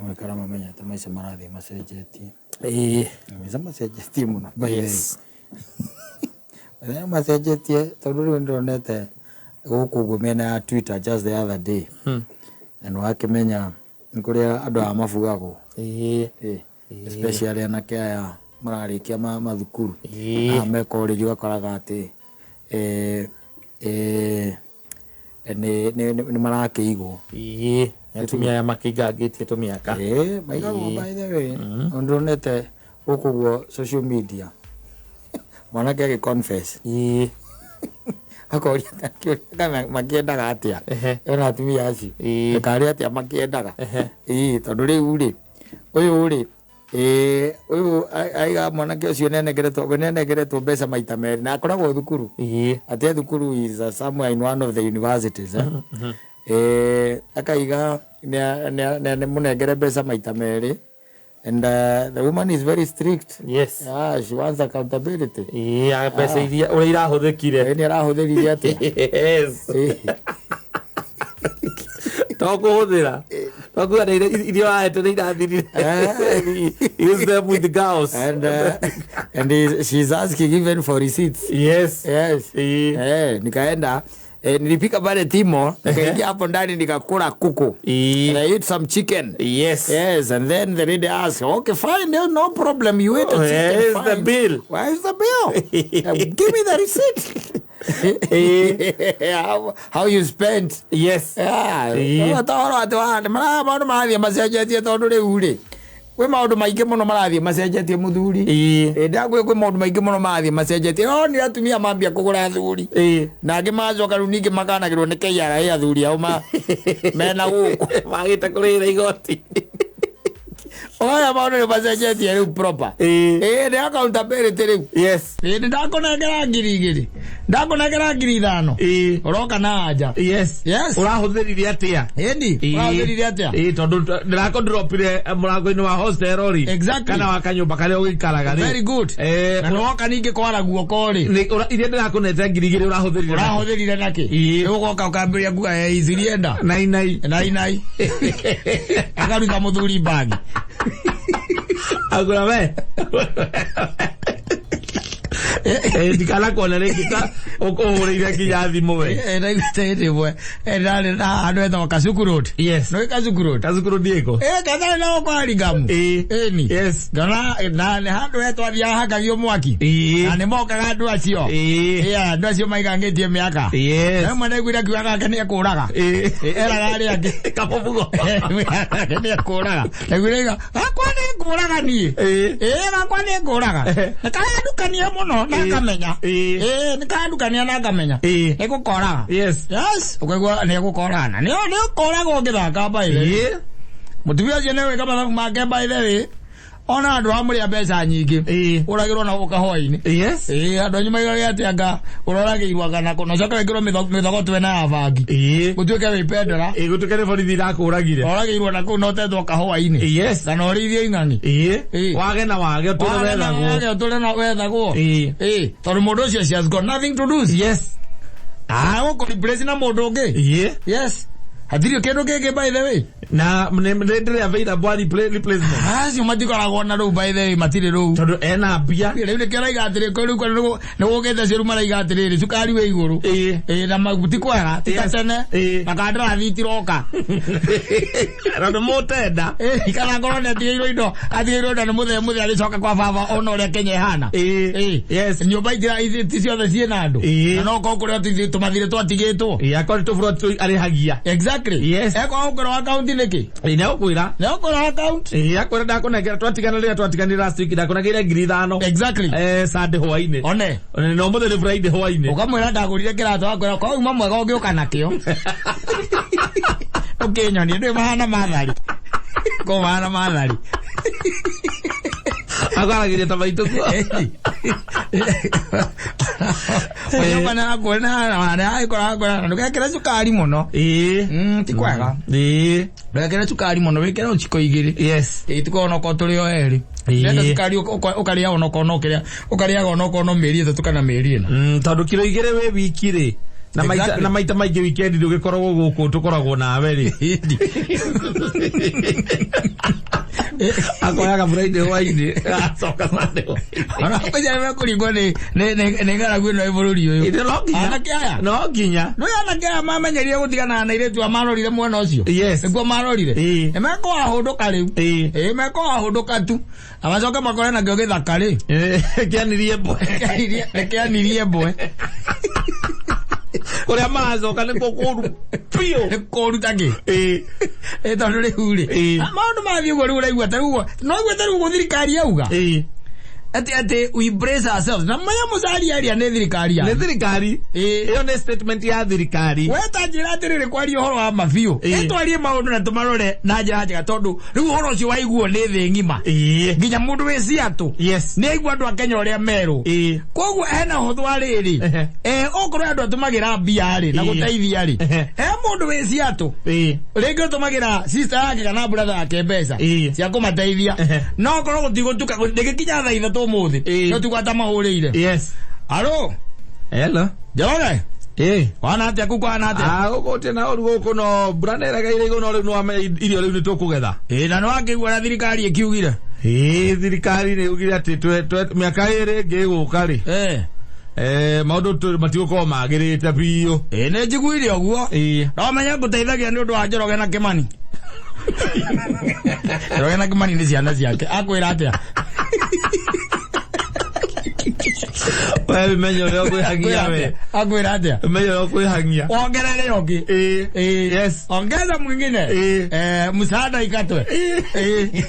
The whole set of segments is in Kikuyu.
Nĩ mamenyete maica marathiĩ macenjetie. Ĩĩ. Maica macenjetie mũno by the way. Yes. Maica macenjetie tondũ rĩu nĩndonete gũkũ ũguo mĩena ya Twitter just the other day. Na nĩwakĩmenya nĩ kũrĩa andũ aya mabugagwo. Ĩĩ. Ĩ, especially anake aya mararĩkia mathukuru. Ĩĩ. Aya me college ũgakoraga atĩ nĩ marakĩigwo. Ĩĩ. Nĩ atumia aya makĩingangĩtie tũmĩaka. Ĩĩ, maigagwo by the way. Ndonete gũkũ ũguo social media mwanake agĩ confess. Ĩĩ. Akoria akĩũria kana makĩendaga atĩa. Ehe. Ena atumia acio. Ĩĩ. Karĩ atĩa makĩendaga. Ehe. Ĩĩ, tondũ rĩu rĩ, ũyũ rĩ, ĩĩ, ũyũ aiga mwanake ũcio nĩanengeretwo, nĩanengeretwo mbeca maita merĩ na akoragwo thukuru. Ĩĩ. Atĩ thukuru is somewhere in one of the universities. Eh? Eh, akaiga nĩ mũnengere mbeca maita merĩ and the woman is very strict. Yes. Yeah, she wants accountability. Ĩĩ, ya mbeca iria ũrĩa irahũthĩkire. Ĩĩ, nĩ arahũthĩrire atĩa? Yes. Ĩĩ. To kũhũthĩra. To kuga nĩ iria wahete nĩ irathirire. Use them with the girls. And she's asking even for receipts. Yes. Yes. Ĩĩ. Eh, nikaenda nilifika pale Timo, nikaingia hapo ndani nikakula kuku. Ĩĩ. And I ate some chicken. Yes. Yes, and then the lady asked, okay, fine, no, no problem. You ate a chicken. Where is the Fine. bill? Where is the bill? Give me the receipt. How you spent? Yes. Yeah. Ĩĩ. Toro atĩ maũndũ marathiĩ macenjetie tondũ rĩu rĩ kwĩ maũndũ maingĩ mũno marathiĩ macenjetie mũthuri. Ĩĩ. Ĩ, ndakwĩ kwĩ maũndũ maingĩ mũno marathiĩ macenjetie. No nĩ atumia mambia kũgũra athuri. Ĩĩ. Na angĩ macoka rĩu ningĩ makanagĩrwo nĩ KRA athuri ao mena gũkũ. Magĩte kũrĩhĩra igoti. Oya maũndũ nĩ macenjetie rĩu proper. Ĩĩ. Ĩ, nĩ accountability rĩu. Yes. Ĩ, nĩ ndakũnengera 2000, ndakũnengera 5000. Ĩĩ. Ũroka na anja. Yes. Yes. Ũrahũthĩrire atĩa? Ĩni, ũrahũthĩrire atĩa? Ĩĩ, tondũ ndĩrakũndropire mũrango-inĩ wa hostel rĩ. Exactly. Kana wa kanyũmba karĩa ũgĩikaraga rĩ. Very good. Eh, Na nĩwoka ningĩ kwara guoko rĩ. Iria ndĩrakũnete 2000 ũrahũthĩrire. Ũrahũthĩrire nakĩ? Ĩĩ. Rĩu ũgoka ũkambĩrĩria kuga icirienda. Nai nai. Nai nai. Akaruta mũthuri mbagi. Agũra we. Eh, ndikanakuona rĩngĩ ta ũkũhũrĩire nginya thimũ we. Eh, ndaiguĩte hĩndĩ ĩmwe ndarĩ na handũ hetagwo Kasuku Road. Yes. Nĩũĩ Kasuku Road? Kacukuru ndiĩko. Eh, katharĩ na gũkũ Hurlingham. Ĩĩ. Ĩni. Yes. Ngona na nĩ handũ he twathiaga hakagio mwaki. Ĩĩ. Na nĩ mokaga andũ acio. Ĩĩ. Ĩĩ, andũ acio maigangĩtie mĩaka. Yes. Rĩmwe ndaiguire akiuga gake nĩ ekũraga. Ĩĩ. Eraga arĩa angĩ. Kamũbugo. Gake nĩ ekũraga. Ndaiguire akiuga, gakwa nĩ ngũraga niĩ. Ĩĩ. Ĩĩ, gakwa nĩ ngũraga. Nĩ karandukania mũno na ngamenya. Ĩĩ. Ĩĩ, nĩ karandukania na ngamenya. Ĩĩ. Nĩ gũkoraga. Yes. Yes, ũkaigua nĩ egũkorana. Nĩ ũkoraga ũngĩthaka by the way. Ĩĩ. Mũtumia ũcio nĩ gwĩka mathabu make by the way. Ona andũ amũrĩa mbeca nyingĩ. Ĩĩ. Ũragĩrwo na gũka hwaĩ-inĩ. Yes. Ĩĩ, andũ anyu maigage atĩ anga ũroragĩirwo anga nako na ũcoke wĩkĩrwo mĩthogo ĩna ya bangi. Ĩĩ. Gũtuĩke wĩ bendera. Ĩĩ, gũtuĩke nĩ borithi irakũragire. Ũroragĩirwo na kũu na ũtetwo kahũa-inĩ. Yes. Kana ũrĩithie ing'ang'i. Ĩĩ. Ĩĩ. Wage na wage ũtũre Wage na wethagwo. wage ũtũre na wethagwo. Ĩĩ. Ĩĩ, tondũ mũndũ ũcio she has got nothing to lose. Yes. Ah, gũkũ replace na mũndũ ũngĩ. Ĩĩ. Yes. Hatirĩ kĩndũ kĩngĩ by the way. Na nĩ ndĩrĩ available a replacement. Acio matikoragwo na rĩu by the way matirĩ rĩu. Tondũ ena mbia. Rĩu nĩkĩo araiga atĩrĩ rĩu nĩ gũkĩte ciũru maraiga atĩrĩrĩ cukari wĩ igũrũ. Ĩĩ. Ĩĩ, na maguti kwega ti ta Yes. tene. Ĩĩ. Na kandarathi itiroka. Tondũ mũtenda. Ĩĩ, kana ngorwo nĩ atigĩirwo indo atigĩirwo indo nĩ mũthee mũthee agĩcoka kwa baba ona ũrĩa Kenya ĩhana. Ĩĩ. Ĩĩ. Yes. Nyũmba ti ciothe ciĩna andũ. Ĩĩ. Na no korwo kũrĩa tũmathirĩ twatigĩtwo. Ĩĩ, akorwo nĩ tũburoti arĩhagia. Exactly. Yes. Ekwaga gũkorwo akaunti nĩkĩ? Ĩĩ, nĩ egũkwĩra. Nĩ egũkorwo akaunti. Ĩĩ, akwĩra ndakũnengera twatiganĩra rĩrĩa twatiganire last week ndakũnengeire 5000. Exactly. Eh, Sunday hwainĩ. One. Na ũmũthĩ nĩ Friday hwainĩ. Ũkamwĩra ndagũrire kĩratũ akwĩra kwa uma mwega ũngĩũka nakĩo. Ũkĩnyonie ndũĩ mahana mathari. Ko mahana mathari. Akwaragĩria ta maitũ kuo. Ũcoka na kuona na agĩkora akwĩra ndũgekĩre cukari mũno. Ĩĩ. Ti kwega. Ĩĩ. Ndũgekĩre cukari mũno wĩkĩre o ciko igĩrĩ. Yes. Ĩĩ tukorwo onokorwo tũrĩ o erĩ. Ĩĩ. Nenda cukari ũkarĩaga onokorwo no kĩrĩa ũkarĩaga onokorwo no mĩeri 3 kana mĩeri 4. Tondũ kiro 2 wĩ wiki rĩ Na maita Exactly. na maita maingĩ weekend ndũgĩkoragwo gũkũ, tũkoragwo nawe rĩ. Akoyaga Friday hwainĩ, acoka Sunday hwainĩ. Ona kũnjara mekũringwo nĩ ng'aragu ĩno ĩ bũrũri ũyũ. Ĩndĩ no nginya. Anake aya. No nginya. No anake aya mamenyerire gũtigana na airĩtu a marorire mwena ũcio. Yes. Nĩguo marorire. Ĩĩ. Nĩ mekũhahũndũka rĩu. Ĩĩ. Ĩĩ, mekũhahũndũka tu. Na macoke makore nakĩo gĩthaka rĩ. Kĩanirie mbwe. Kĩanirie mbwe. Kũrĩa maracoka nĩkuo kũũru biũ. Nĩ kũũru ta kĩ. Ĩĩ. Ĩ tondũ rĩu rĩ. Ĩĩ. Maũndũ mathiĩ ũguo rĩu ũraigua ta rĩu no ũigue ta rĩu ũguo thirikari yauga. Ĩĩ. Atĩ we brace ourselves. Na maya mũcari aria nĩ thirikari ya. Nĩ thirikari. Ĩĩ. Ĩyo nĩ statement ya thirikari. We ta njĩra atĩrĩrĩ, kwaria ũhoro wa mabiũ, Ĩĩ. ĩtwarie maũndũ na tũmarore na njĩra njega, tondũ rĩu ũhoro ũcio waiguo nĩ thĩ ng'ima, Ĩĩ. nginya mũndũ wĩ Seattle Yes. nĩ aigua andũ a Kenya ũrĩa merwo. Ĩĩ. Koguo hena ũhũthũ wa rĩrĩ, Ehe. okorwo andũ atũmagĩra mbia rĩ na Ĩĩ. gũteithia rĩ, Ehe. he mũndũ wĩ Seattle Ĩĩ. rĩngĩ ũtũmagĩra sister yake kana brother yake mbeca Ĩĩ. cia kũmateithia, Ehe. no korwo gũtigũtuka ndĩgĩkinya thaa 3 ũmũthĩ, Ĩĩ. no tiguo atamahũrĩire. Yes. Aro. Hello. Njoroge. Ĩĩ. Wana atĩa kuku, wana atĩa? Ah, gũkũ tĩ na ũru gũkũ, no mbura nĩ ĩregeire igũrũ, no rĩu nĩwamenya irio rĩu nĩ tũkũgetha. Ĩĩ, na nĩwakĩigua na thirikari ĩkiugire? Ĩĩ, thirikari nĩ ugire atĩ mĩaka 2 ĩngĩ ĩgũka rĩ, maũndũ matigũkorwo magĩrĩte biũ. Ĩĩ, nĩ njiguire ũguo. Ĩĩ. No menye ngũteithagia nĩ ũndũ wa Njoroge na Kĩmani. Njoroge na Kĩmani nĩ ciana ciake. Akwĩra atĩa? We menye ũrĩa ũkwĩhangia we. Akwĩra atĩa? Menye ũrĩa ũkwĩhangia. Wongerere ũngĩ. Ĩĩ. Ĩĩ. Yes. Ongeza mwingine. Ĩĩ. Msaada ikatwe. Ĩĩ.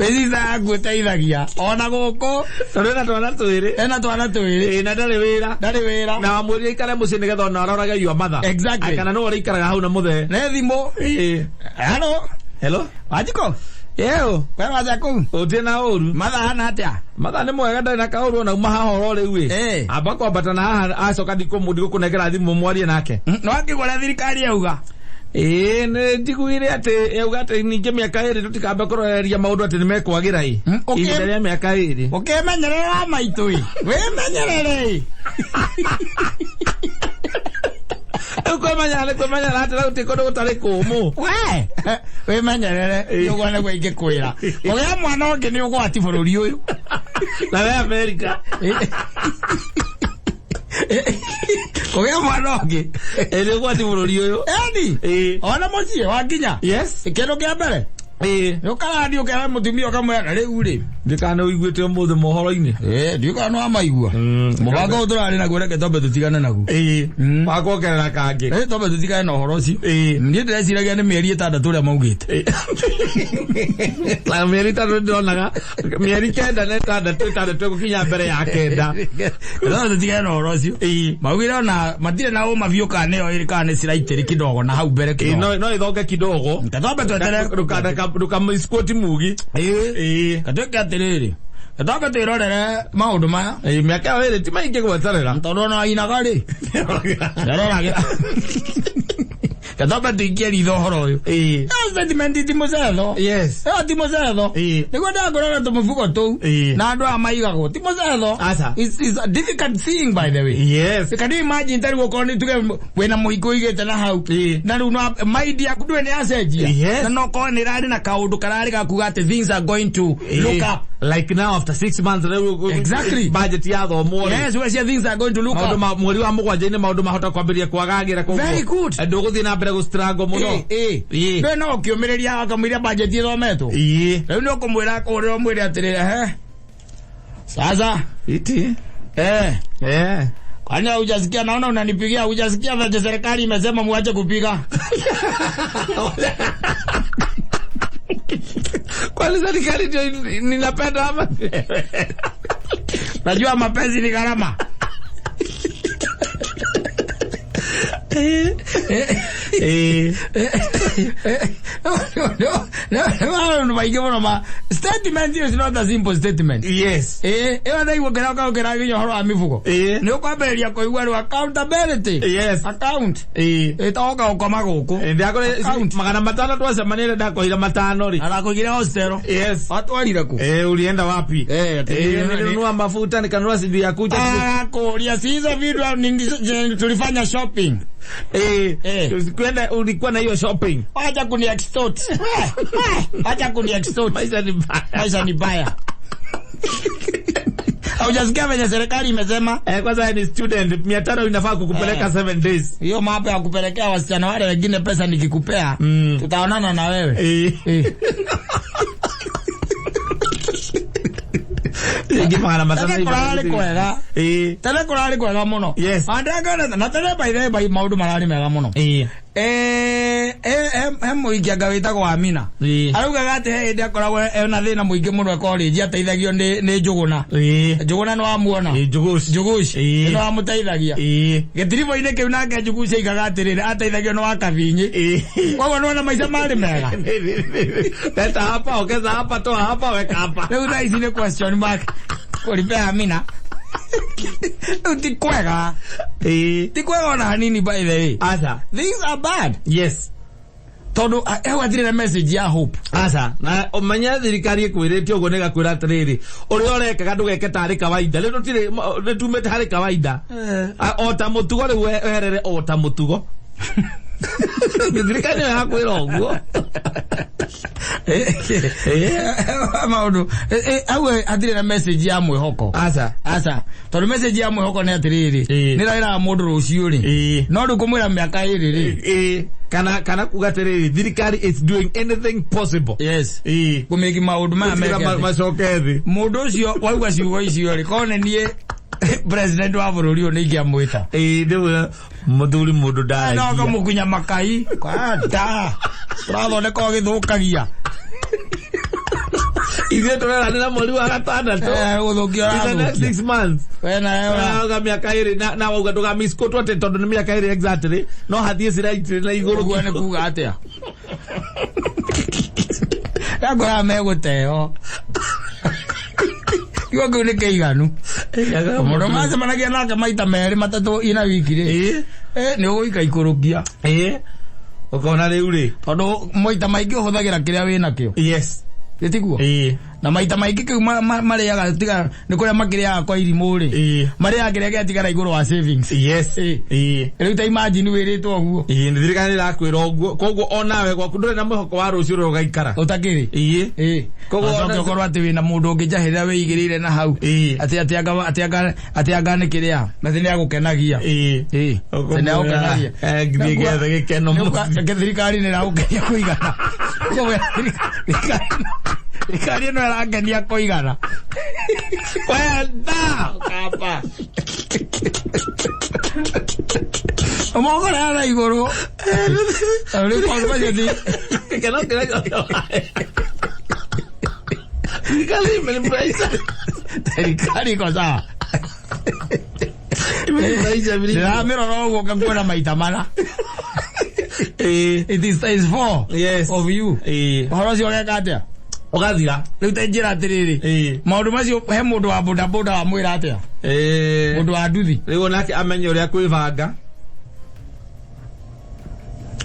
Mbeca yaku ĩteithagia ona gũkũ. Tondũ ena twana twĩrĩ. Ena twana twĩrĩ. Ĩĩ, na ndarĩ wĩra. Ndarĩ wĩra. Na wamwĩrire aikare mũciĩ nĩgetha ona arorage your mother. Exactly. Kana nĩwe ũrĩikaraga hau na mũthee. Nĩ thimũ. Ĩĩ. Halo. Hello. Wanjikũ. Yeo. Kwema atĩa kũu? Ũtĩ na ũru. Mathaa hana atĩa? Mathaa nĩ mwega, ndarĩ na kaũru ona uma haha oro rĩu ĩ. Ĩĩ. Amba kwambata na haha, acoka ndikũnengera thimũ mwarie nake. Nĩ wakĩigua ũrĩa thirikari yauga? Ĩĩ, nĩ njiguire atĩ yauga atĩ ningĩ mĩaka 2 tũtikambe kũroreria maũndũ atĩ nĩ mekwagĩra ĩ. Ihinda rĩa mĩaka 2. Ũkĩmenyerera maitũ ĩ, wĩmenyerere ĩ. Rĩu kwĩmenyerera nĩ kwĩmenyerera atĩ rĩu ti kũndũ gũtarĩ kũmũ. We wĩmenyerere, ũguo nĩguo ingĩkwĩra. Kũgĩa mwana ũngĩ nĩ ũgwati bũrũri ũyũ. Na we America. Kũgĩa mwana ũngĩ. Ĩ, nĩ ũgwati bũrũri ũyũ. Eni. Ĩĩ. Ona mũciĩ wakinya, Yes. kĩndũ kĩa mbere Ĩĩ. nĩ ũkarathiĩ ũkera mũtumia ũkamwĩra na rĩu rĩ. Ndikana ũiguĩte ũmũthĩ mohoro-inĩ. Ĩĩ, ndiũĩ kana nĩwamaigua. Mũbango ũyũ tũrarĩ naguo, reke twambe tũtigane naguo. Ĩĩ. Wa kuongerera kangĩ. Reke twambe tũtigane na ũhoro ũcio. Ĩĩ. Niĩ ndĩreciragia nĩ mĩeri 6 ũrĩa maugĩte. Na mĩeri 3 ndĩronaga mĩeri 9 na 6, 6 ĩgũkinya mbere ya 9. Twambe tũtigane na ũhoro ũcio. Ĩĩ. Maugire ona matirĩ na ũma biũ kana nĩyo ĩrĩ kana nĩ slightly kidogo na hau mbere Ĩĩ, kidogo. no ĩthonge kidogo. Twambe twetere. Ndũkamĩsquat mugi. Ĩĩ. Ĩĩ. Gatuĩke atĩrĩrĩ, twambe twĩrorere maũndũ maya. Ĩĩ, mĩaka ĩyo ĩrĩ ti maingĩ gweterera. Tondũ ona wainaga rĩ, ndaroragĩra. Gatwambe tũikie ritho ũhoro ũyũ. Ĩĩ. Ĩyo statement ti mũcetho. Yes. Ĩyo ti mũcetho. Ĩĩ. Nĩguo ndakũrora tũmũbuko tũu Ĩĩ. na andũ aya maigagwo ti mũcetho. Aca. It's a difficult thing, by the way. Yes. Can you imagine tarĩu okorwo nĩ tuge wĩna mũhiko ũigĩte na hau, Ĩĩ. na rĩu no mind yaku ndũĩ nĩ yacenjia, Yes. na no korwo nĩ ĩrarĩ na kaũndũ kararĩ gakuga atĩ things are going to look up. Like now after 6 months rĩu Exactly. budget yathomwo rĩ. Yes, we things are going to look Maũndũ up. ma mweri wa mũgwanja-inĩ maũndũ mahota kwambĩrĩria kwagagĩra, koguo Very good. ndũgũthiĩ na mbere gũ-struggle mũno. Ĩĩ. Ĩĩ. Ndũĩ no ũkĩũmĩrĩria akamũiria budget ĩthometwo. Ĩĩ. Rĩu nĩ ũkũmwĩra ũrĩa ũmwĩre atĩrĩrĩ, he sasa. Iti. Kwani hujasikia? Naona unanipigia, hujasikia vile serikali imesema muache kupiga? Kwani serikali ndio ninapenda ama? Najua mapenzi ni gharama. Maũndũ maingĩ mũno ma statement is not a simple statement. Yes. Ĩyo ndaigua kĩrauka ũkĩraginya ũhoro wa mĩbugo. Nĩ ũkwambĩrĩria kũigua rĩu accountability. Yes. Account. Ĩtoka gũkoma gũkũ. Ndakore Account. 500 twacemanire ndakoira 500 rĩ. Arakũigire hostel. Yes. Watwarire kũ? Ulienda wapi? Ati Nilinunua mafuta nikanunua sijui ya kucha. Kũria si hizo vitu tulifanya shopping. Kwenda ulikuwa na hiyo shopping. Acha kuni extort. Acha kuni extort. Maisha ni mbaya. Maisha ni baya. Haujasikia venye serikali imesema? Kwanza ni student 500 inafaa kukupeleka 7 days. Hiyo mambo ya kupelekea wasichana wale wengine pesa nikikupea, tutaonana na wewe. Ingi 500. Tene kurarĩ kwega. Tene kurarĩ kwega mũno. Yes. Andangana na tene by the way maũndũ mararĩ mega mũno. He mũingĩ anga wĩtagwo Amina. Araugaga atĩ he hĩndĩ akoragwo ena thĩna mũingĩ mũno e college ateithagio nĩ Njũgũna. Njũgũna nĩ wamuona? Njuguci. Njuguci. Nĩ wamũteithagia. Gĩtiribũ-inĩ kĩu nake Njuguci aigaga atĩrĩrĩ ateithagio nĩ Wakavinyi. Koguo nĩwona maica marĩ mega. Leta hapa, ongeza hapa, toa hapa, weka hapa. Rĩu thaa ici nĩ question mark. Kũripea Amina. Rĩu ti kwega. Ti kwega ona hanini by the way. Aca. Things are bad. Yes. Tondũ hau hatirĩ na message ya hope. Aca, na ũmenye thirikari ĩkwĩrĩte ũguo nĩgakwĩra atĩrĩrĩ, ũrĩa ũrekaga ndũgeke tarĩ kawaida. Rĩu tũtirĩ, nĩtumĩte harĩ kawaida. O ta mũtugo rĩu weherere o ta mũtugo. Thirikari nĩyo yakwĩra ũguo. Maũndũ hau hatirĩ na message ya mwĩhoko. Aca. Aca. Tondũ message ya mwĩhoko nĩ atĩrĩrĩ, nĩ ĩraĩraga mũndũ rũciũ rĩ. No rĩu kũmwĩra mĩaka ĩrĩ rĩ. Kana kuga atĩrĩrĩ, thirikari is doing anything possible. Yes. Kũmĩki maũndũ maya meke atĩ. Macoke thĩ. Mũndũ ũcio waigua ciugo icio rĩ, korwo nĩ niĩ president wa bũrũri ũyũ nĩ ingĩamwĩta. Rĩu mũthuri mũndũ ndaragia. No kamũkunya makai. Kwanda. Tũrathondeka ũgĩthũkagia. Ithuĩ tũreranĩra mweri wa gatandatũ. Gũthũkia In the next ũrathũkia. 6 months. We nawe Ũrauga mĩaka ĩrĩ na wauga ndũgamisquote atĩ tondũ nĩ mĩaka ĩrĩ exactly, no hathiĩ slightly na igũrũ. Ũguo nĩ kuga atĩa? Ndakoraga megũteo. Kiugo kĩu nĩ kĩiganu. Mũndũ macemanagia nake maita merĩ matatũ ina wiki rĩ. Nĩ ũgũika ikũrũkia. Ũkona rĩu rĩ. Tondũ maita maingĩ ũhũthagĩra kĩrĩa wĩnakĩo. Yes. Gĩtiguo? Na maita maingĩ kĩu marĩaga tiga nĩ kũrĩa makĩrĩaga kwa irimũ rĩ. Marĩaga kĩrĩa gĩatigara igũrũ wa savings. Yes. Rĩu ta imagine wĩrĩtwo ũguo. Nĩ thirikari ĩrakwĩra ũguo. Koguo onawe gwaku ndũrĩ na mwĩhoko wa rũciũ ũrĩa ũgaikara. Ũtakĩrĩ. Koguo Ũcoke ũkorwo atĩ wĩna mũndũ ũngĩ njahĩrĩra wĩigĩrĩire na hau. Atĩ anga nĩ kĩrĩa. Na atĩ nĩagũkenagia. Atĩ nĩagũkenagia. Ngithiĩ ngethe gĩkeno mũciĩ. Thirikari nĩ ĩragũkenia kũigana. Koguo thirikari ĩno ĩrangenia kũigana. Kwenda. Kaba. Ũmokora na igũrũ. Rĩu maũndũ macio ti Gĩkeno kĩrĩa gĩothe. Thirikari imenifurahisha. Thirikari iko sawa. Imenifurahisha vile. Ndĩramĩrora ũguo ngakuona maita mana. It is size 4 Yes. of you. Ũhoro ũcio ũgeka atĩa? Ũgathira. Rĩu ta njĩra atĩrĩrĩ. Maũndũ macio he mũndũ wa bodaboda wamwĩra atĩa? Mũndũ wa nduthi. Rĩu onake amenye ũrĩa kwĩbanga.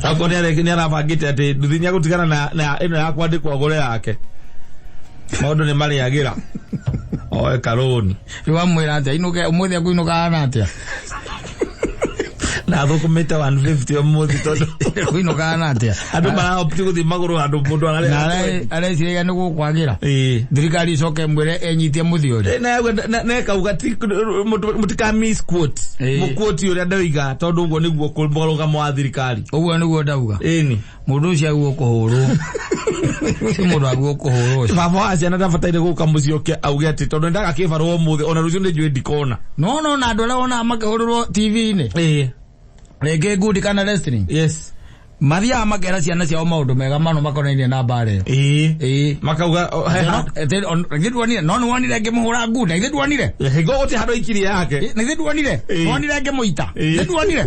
Akorwo nĩ arabangĩte atĩ nduthi nĩ agũtigana na ĩno ya kwandĩkwo agũre yake. Maũndũ nĩ marĩagĩra. Oe karũni. Rĩu amwĩra atĩa? Inũke ũmũthĩ akũinũka hana atĩa? Na thũkũmĩte 150 ũmũthĩ tondũ Kũinũka hana atĩa? Andũ marahopti gũthiĩ magũrũ handũ mũndũ ararĩa. Na areciragia nĩ gũkwagĩra. Thirikari icoke ĩmwĩre enyitie mũthiori. Na ĩkauga ti mũtika misquote. Mũquote ũrĩa ndoiga tondũ ũguo nĩguo mũrũgamo wa thirikari. Ũguo nĩguo ndauga. Mũndũ ũcio agĩrĩirwo kũhũrwo. Ti mũndũ agĩrĩirwo kũhũrwo ũcio. Baba wa ciana ndabataire gũka mũciĩ oke auge atĩ tondũ nĩndaga kĩbarũa ũmũthĩ ona rũciũ nĩnjũĩ ndikona. No, no, na andũ arĩa wonaga makĩhũrĩrwo TV-inĩ. Rĩngĩ ngundi kana wrestling. Yes. Mathiaga makera ciana ciao maũndũ mega mano makonainie na mbara ĩyo. Ĩĩ. Ĩĩ. Makauga o, he Githĩ nduonire? No nĩwonire ngĩmũhũra ngunda, githĩ nduonire? Hingo gũtirĩ handũ aikirie yake. Na githĩ nduonire? Ĩĩ. Nĩwonire ngĩmũita? Ĩĩ. Githĩ nduonire?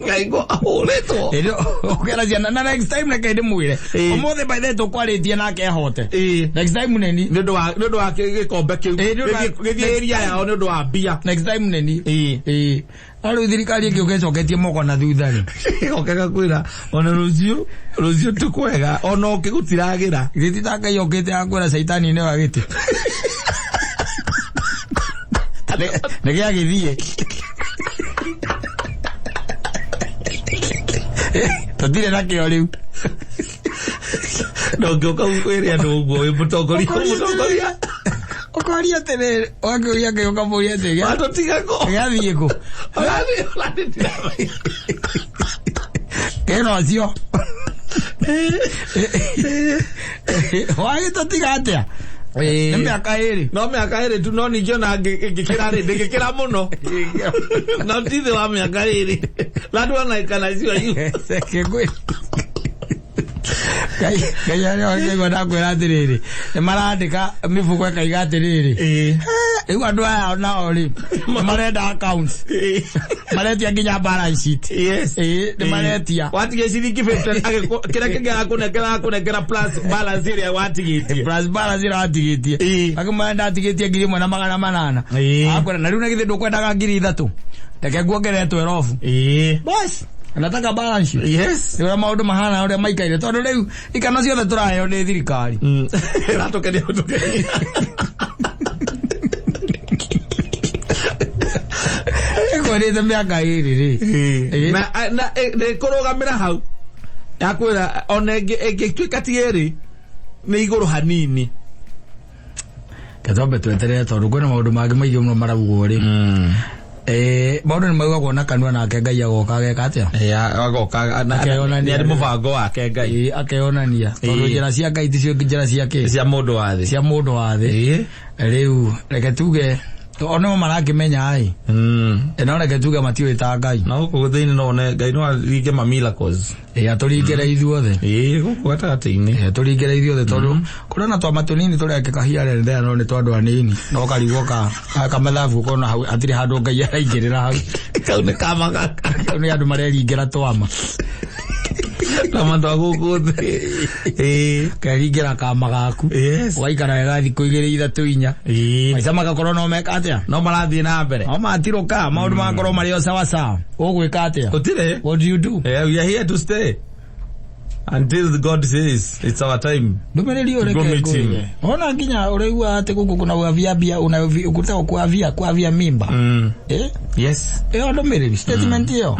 Ngaigua ahũrĩtwo. Ĩrĩ ũkera ciana na next time reke ndĩmwĩre. Ĩĩ. Ũmũthĩ by the way tũkwarĩtie nake ahote. Ĩĩ. Next time neni. Nĩ ũndũ wa gĩkombe kĩu. Ĩĩ, nĩ ũndũ wa- Gĩthiĩ area yao nĩ ũndũ wa mbia. Next time neni. Ĩĩ. Ĩĩ. Na rĩu thirikari ĩngĩũka ĩcoketie moko na thutha rĩ. Gĩgoka gakwĩra ona rũciũ rũciũ ti kwega ona ũkĩgũtiragĩra. Githĩ ti ta Ngai okĩte akwĩra caitani nĩ wa gĩtĩ. Nĩ gĩagĩthiĩ. Tũtirĩ nakĩo rĩu. Na ũngĩũka wĩre andũ ũguo wĩ mũtongoria mũtongoria. Ũkoria atĩrĩrĩ, wakĩũria Ngai ũkamũria atĩrĩ, Watũtiga kũ? gĩathiĩ kũ? Ũrathiĩ ũrathiĩ Kĩna ũcio. Wagĩtũtiga atĩa? Nĩ mĩaka ĩrĩ. No mĩaka ĩrĩ tu no ningĩ ona ngĩkĩra rĩ ndĩngĩkĩra mũno. No ti thĩ wa mĩaka ĩrĩ. That one I can assure you. Kĩngwĩ. Ngai Ngai arĩa ũngĩigua ndakwĩra atĩrĩrĩ, nĩ marandĩka mĩbuko ĩkaiga atĩrĩrĩ. Ĩĩ. Rĩu andũ aya nao rĩ, nĩ marenda accounts. Maretia nginya balance sheet. Yes. Ĩĩ, nĩ maretia. Watigia ciringi 50 kĩrĩa kĩngĩ agakũnengera agakũnengera plus balance ĩrĩa watigĩtie. Plus balance ĩrĩa watigĩtie. Ĩĩ. Akĩmwĩra ndatigĩtie 1,800. Ĩĩ. Akwĩra na rĩu na githĩ ndũkwendaga 3,000. Reke nguongerere 12. Ĩĩ. Bas, nataka balance sheet. Yes. Nĩ ũrĩa maũndũ mahana ũrĩa maikaire tondũ rĩu ikano ciothe tũraheo nĩ thirikari. Ĩratũkenia gũtũkenia. Ĩkwĩrĩte mĩaka ĩrĩ rĩ. Ĩĩ. Na nĩ kũrũgamĩra hau. Yakwĩra ona ĩngĩtuĩka ti ĩrĩ nĩ igũrũ hanini. Ketwambe tweterere tondũ kwĩna maũndũ mangĩ maingĩ mũno maraugwo rĩ. Maũndũ nĩ maugagwo na kanua nake Ngai agoka ageka atĩa? Agoka Akeyonania. nĩ arĩ mũbango wake Ngai. Ĩĩ, akeyonania. Tondũ Ĩĩ. njĩra cia Ngai ticio njĩra cia kĩ? Cia mũndũ wa thĩ. Cia mũndũ wa thĩ. Ĩĩ. Rĩu reke tuge o no marakĩmenya ĩ. No reke tuge matiũĩ ta Ngai. Na gũkũ thĩinĩ no one Ngai no aringe ma miracles. Ĩĩ, atũringĩre ithuothe. Ĩĩ, gũkũ gatagatĩ-inĩ. Ĩĩ, atũringĩre ithuothe tondũ kũrĩ na twama tũnini tũrekĩka here and there no nĩ twa andũ anini. No karigwo ka kamathabu ũkona hau hatirĩ handũ Ngai araingĩrĩra hau. Kau nĩ kama gaka. Kau nĩ andũ mareringĩra twama. Twama twa gũkũ thĩ. Ĩĩ. Keringĩra kama gaku. Yes. Ũgaikara wega thikũ igĩrĩ ithatũ inya. Ĩĩ. Maica magakorwo no meka atĩa? No marathiĩ na mbere. No matirũka maũndũ magakorwo marĩ o sawa sawa. Ũgwĩka atĩa? Gũtirĩ. What do you do? Yeah, we are here to stay. Until God says it's our time. Ndũmĩrĩri Go ũreke meet him. ngũire. Ona nginya ũraigua atĩ gũkũ kuna kuavia mbia ũkũtaka kuavia kuavia mimba. Eh? Yes. Ĩyo ndũmĩrĩri statement ĩyo.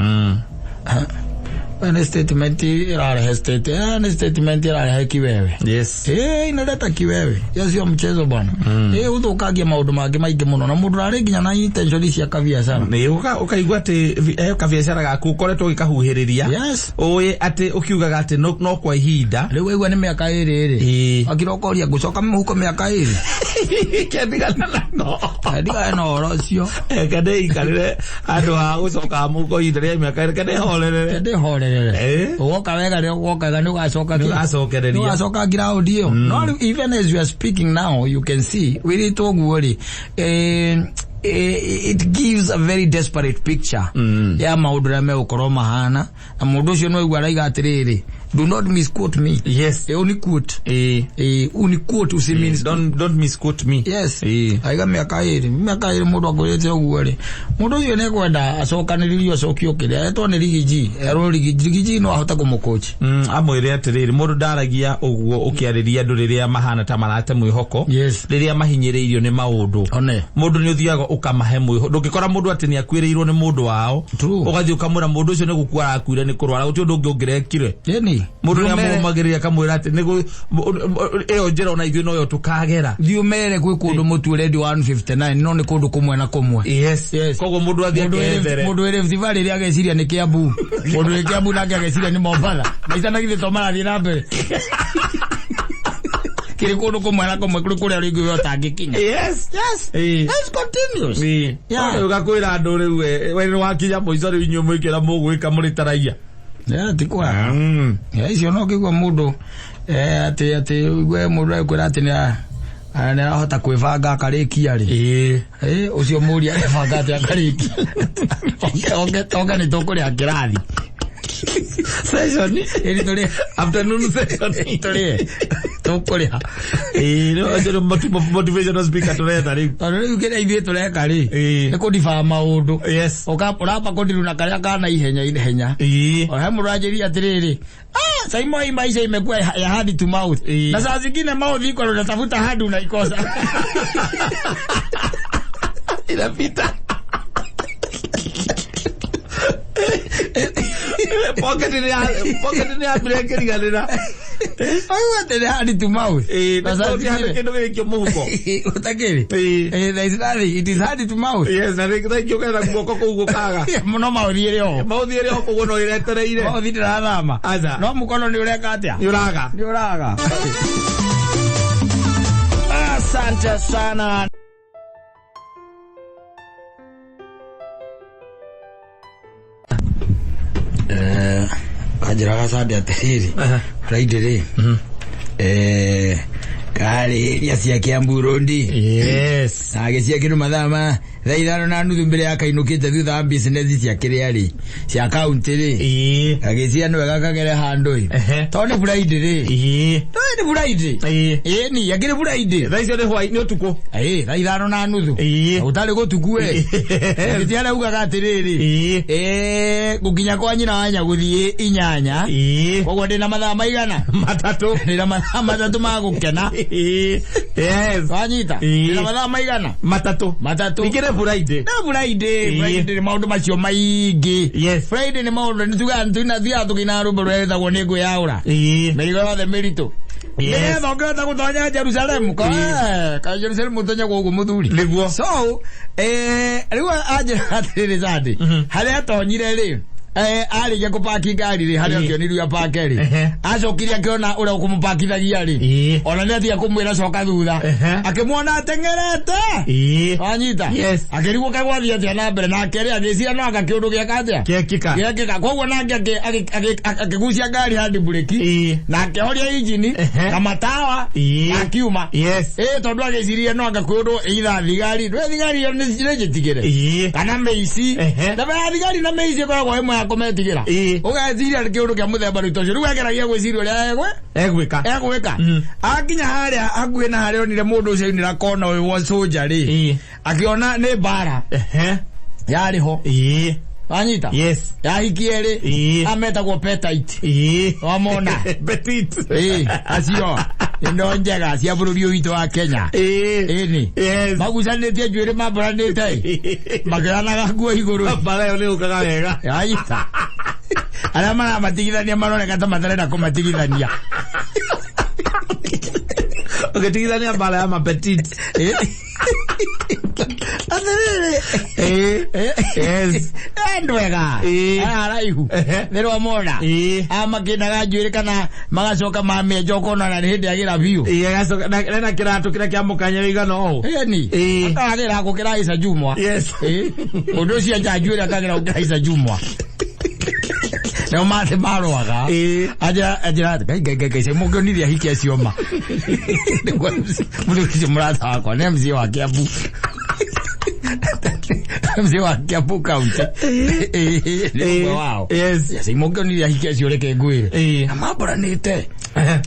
Nĩ statement ĩrarehe state, nĩ statement ĩrarehe kiwewe. Yes. Inaleta kiwewe. Hiyo sio mchezo bwana. Ũthũkangia maũndũ mangĩ maingĩ mũno na mũndũ ararĩ nginya na intention cia kabiacara. Nĩ ũkaigua atĩ kabiacara gaku ũkoretwo ũgĩkahuhĩrĩria. Yes. Ũĩ atĩ ũkiugaga atĩ no kwa ihinda. Rĩu waigua nĩ mĩaka ĩrĩ rĩ. Ĩĩ. Akira ũkoria ngũcoka mũhuko mĩaka ĩrĩ. Kendigana nako. Ndigane na ũhoro ũcio. Kende ikarĩre andũ a gũcoka mũhuko ihinda rĩa mĩaka ĩrĩ kende horerere. Ndĩhorerere. Ũgoka wega rĩ ũgoka wega nĩ ũgacoka Nĩ ũgacokereria. Nĩ ũgacoka ground ĩyo. No rĩu even as you are speaking now you can see wĩrĩtwo ũguo rĩ it gives a very desperate picture ya maũndũ ũrĩa megũkorwo mahana na mũndũ ũcio no aigua araiga atĩrĩrĩ, do not misquote me. Yes. Uniquote. Ĩĩ. Uniquote usimeans Don't misquote me. Yes. Ĩĩ. Aiga mĩaka ĩrĩ, mĩaka ĩrĩ mũndũ akwĩrĩte ũguo rĩ. Mũndũ ũcio nĩ ekwenda acokanĩrĩrio acokio kĩrĩa etwo nĩ Rigiji. Erwo Rigiji, Rigiji no ahote kũmũcoach. Amwĩre atĩrĩrĩ mũndũ ndaragia ũguo ũkĩarĩria andũ rĩrĩa mahana ta marate mwĩhoko. Yes. Rĩrĩa mahinyĩrĩirio nĩ maũndũ. One. Mũndũ nĩ ũthiaga ũkamahe mwĩhoko ndũngĩkora mũndũ atĩ nĩ akuĩrĩirwo nĩ mũndũ wao. True. Ũgathiĩ ũkamwĩra mũndũ ũcio nĩ gũkua arakuire nĩ kũrwara gũtirĩ ũndũ ũngĩ ũngĩrekire. Ĩni. Mũndũ nĩ amũmagĩrĩria akamwĩra atĩ nĩ ĩyo njĩra ona ithuĩ noyo tũkagera. Thiĩ ũmere kwĩ kũndũ mũtu ũrendio 159 no nĩ kũndũ kũmwe na kũmwe. Yes. Yes. Koguo mũndũ athiĩ akethere. Mũndũ wĩ Rift Valley rĩ ageciria nĩ Kiambu. Mũndũ wĩ Kiambu nake ageciria nĩ Mombatha. Maica na githĩ to marathiĩ na mbere. Kĩrĩ kũndũ kũmwe na kũmwe kũrĩ kũrĩa rĩngĩ we ũtangĩkinya. Yes. Yes. Ĩĩ. Let's continues. Ĩĩ. Yeah. Rĩu gakwĩra andũ rĩu we nĩ wakinya mũico rĩu inyuĩ mwĩkĩra mũgwĩka mũrĩ ta raia. Yeah, ti kwaga. Yeah, icio no ngĩigua mũndũ atĩ ũigue mũndũ ekwĩra atĩ nĩ arahota kwĩbanga akarĩkia rĩ. Ĩĩ. Ũcio mũria arebanga atĩ akarĩkia. Oke nĩ tũkũrĩha kĩrathi. Session. Ĩni tũrĩhe. Afternoon session. Tũrĩhe. Tũkũrĩha. Ĩĩ, rĩu acio nĩ motivational speaker tũretha rĩu. Tondũ rĩu kĩrĩa ithuĩ tũreka rĩ, Ĩĩ. nĩ kũndibaa maũndũ. Yes. Ũramba kũndiruna karĩa ka na ihenya ihenya. Ĩĩ. O he mũndũ anjĩrire atĩrĩrĩ, Saimo hii maisha imekuwa ya hand to mouth. Ĩĩ. Na saa zingine mouth iko unatafuta hand unaikosa. Inapita. Pocket nĩ yambire kĩriganĩra. Oigua atĩ nĩ hand to mouth. Ĩĩ, Na saa nĩ zingine kĩndũ gĩgĩikio mũhuko. ũtakĩrĩ. Ĩĩ. There is nothing. It is hand to mouth. Yes, na rĩngĩ thaingĩ ũketha guoko kũu gũkaga. Mũno mouth ĩrĩ oho. Mouth ĩrĩ ho koguo no ĩretereire. Mouth ndĩrathama. Aca. No mũkono nĩ ũreka atĩa? Nĩ ũraga. Nĩ ũraga. Asante sana. Kanjĩraga Sunday atĩrĩrĩ, Friday rĩ, karĩria cia Kiambu Road. Yes. Na agĩcia kĩndũ mathaa ma thaa 5:30 mbere ya kainũkĩte thutha wa business cia kĩrĩa rĩ, cia kaunti rĩ. Ĩĩ. Agĩcia nĩ wega kagere handũ ĩ. Ehe. Tondũ nĩ Friday rĩ. Ĩĩ. Tondũ nĩ Friday. Ĩĩ. Ĩni, akĩrĩ Friday. Thaa icio nĩ hwaĩ nĩ ũtukũ. Ĩĩ, thaa 5:30. Ĩĩ. Gũtarĩ gũtuku ĩ. Gĩti araugaga atĩrĩrĩ. Ĩĩ. Gũkinya kwa nyina wa nyagũthiĩ 8. Ĩĩ. Koguo ndĩna mathaa maigana? 3. Ndĩna mathaa 3 ma gũkena. Ĩĩ. Yes. Wanyita? Ĩĩ. Ndĩna mathaa maigana? 3. 3. Ningĩ nĩ Friday. Na Friday, Ĩĩ. Friday nĩ maũndũ macio maingĩ. Yes. Friday nĩ maũndũ nĩ tugaga nĩ tũkĩinaga rwĩmbo rũrĩa rwĩtagwo nĩ ngwĩyaũra. Ĩĩ. Mĩrigo yothe mĩritũ. Yes. Nĩgetha ũngĩhota gũtonya Jerusalemu. Ka Jerusalemu ũtonyagwo ũguo mũthuri. Nĩguo. So, rĩu anjĩra atĩrĩrĩ Sunday, harĩa atonyire rĩ, arĩkia kũpaki ngari rĩ, harĩa Ĩĩ. akĩonirio apake rĩ, Ehe. acokire akĩona ũrĩa ũkũmũpakithagia rĩ, Ĩĩ. ona nĩ atiga kũmwĩra coka thutha, Ehe. akĩmuona ateng'erete. Ĩĩ. Wanyita? Yes. Akĩrigwo kaĩ gwathiĩ atĩa na mbere nake rĩ agĩciria no anga kĩũndũ gĩeka atĩa? Gĩekĩka. Gĩekĩka. Koguo nake akĩgucia ngari hand brake. Ĩĩ. Na akĩhoria injini Ehe. na matawa Ĩĩ. na akiuma. Yes. Ĩĩ, tondũ agĩciria no anga kwĩ ũndũ either thigari, ndũĩ thigari ĩyo nĩ njĩtigĩre. Ĩĩ. Kana mĩici. Ehe. Na ya thigari na mĩici ĩkoragwo ĩmwe ya kũmetigĩra. Ĩĩ. Ũgeciria nĩ kĩũndũ kĩa mũthemba rĩu ũcio. Rĩu ageragia gwĩciria ũrĩa Egwĩka. egwĩka. Akinya harĩa hakuhĩ na harĩa onire mũndũ ũcio aunĩra kona ũyũ wa soldier rĩ. Ĩĩ. Akĩona nĩ mbara Ehe. yarĩ ho. Ĩĩ. Wanyita? Yes. Yahikie rĩ. Ĩĩ. Ametagwo Petite. Ĩĩ. Wamona? Petit. Ĩĩ, acio ino njega cia bũrũri ũyũ witũ wa Kenya. Ĩĩ. Ĩni. Yes. Magucanĩtie njuĩrĩ mambaranĩte ĩ. Makĩoyanaga nguo igũrũ. Mbara ĩyo nĩ yũkaga wega. Wanyita? Arĩa maramatigithania maroneka ta matarenda kũmatigithania. Ũgĩtigithania mbara ya mapetit. Ĩĩ. Atĩrĩrĩ. Ĩĩ. Yes. Ndwega. Ĩĩ. Aya araihu. Ehe. Nĩ rwamona. Ĩĩ. Aya makĩnaga njuĩrĩ kana magacoka mamĩenja ũkona na nĩ hĩndĩ agĩra biũ. Ĩĩ, agacoka na kĩratũ kĩrĩa kĩa mũkanya wĩigana ũũ. Ĩni. Ĩĩ. Akagĩra gũkĩra Isa Jumwa. Yes. Ĩĩ. Mũndũ ũcio enja njuĩrĩ akagĩra gũkĩra Isa Jumwa. Nao mathĩ marũaga. Ĩĩ. Anjĩra ngai ngai ngai ngai mũngĩonire ahiki acio ma. Nĩguo mũndũ ũcio mũrata wakwa nĩ MCA wa Kiambu. MCA wa Kiambu County. Ĩĩ, nĩ ũmwe wao. Yes. Yes, mũngĩonire ahiki acio reke ngwĩre. Ĩĩ. Na mamboranĩte.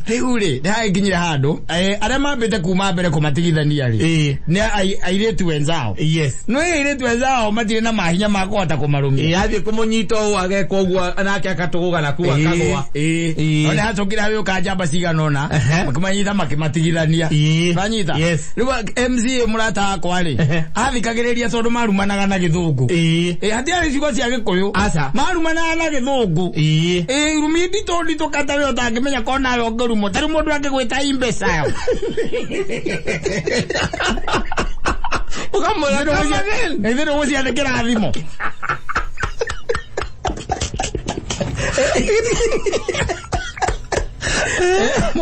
Rĩu rĩ, nĩ hagĩkinyire handũ, arĩa mambĩte kuma mbere kũmatigithania rĩ, Ĩĩ. nĩ airĩtu wenzao. Yes. No airĩtu wenzao matirĩ na mahinya ma kũhota kũmarũmia. Ĩĩ, athiĩ kũmũnyita ũũ ageka ũguo nake akatũgũga na kuu akagũa. Ĩĩ. Ĩĩ. No nĩ hacokire hagĩũka njamba cigana ũna, Ehe. makĩmanyita makĩmatigithania. Ĩĩ. Wanyita? Yes. Rĩu MCA mũrata wakwa rĩ, Ehe. athikagĩrĩria tondũ marumanaga na gĩthũngũ. Ĩĩ. Ĩĩ, hatiarĩ ciugo cia gĩkũyũ. Aca. Marumanaga na gĩthũngũ. Ĩĩ. Ĩĩ, irumi nditũ nditũ kata we ũtangĩmenya kona nawe ũngĩrumwo. Ta rĩu mũndũ angĩgwĩta imbecile. Ũkamwĩra come again. Na ithuĩ nĩgũciandĩkĩra thimũ.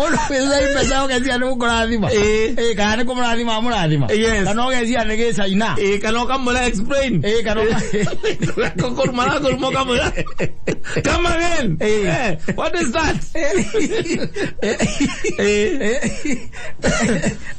Mũndũ wĩna mbeca ũgecia nĩ gũkũrathima. Ĩĩ. Ĩĩ, kana nĩ kũmũrathima amũrathima. Yes. Kana ũgecia nĩ gĩcaina. Ĩĩ, kana ũkamwĩra explain. Ĩĩ, kana Kũruma kũruma ũkamwĩra come again. Ĩĩ. Eh, what is that? Ĩĩ.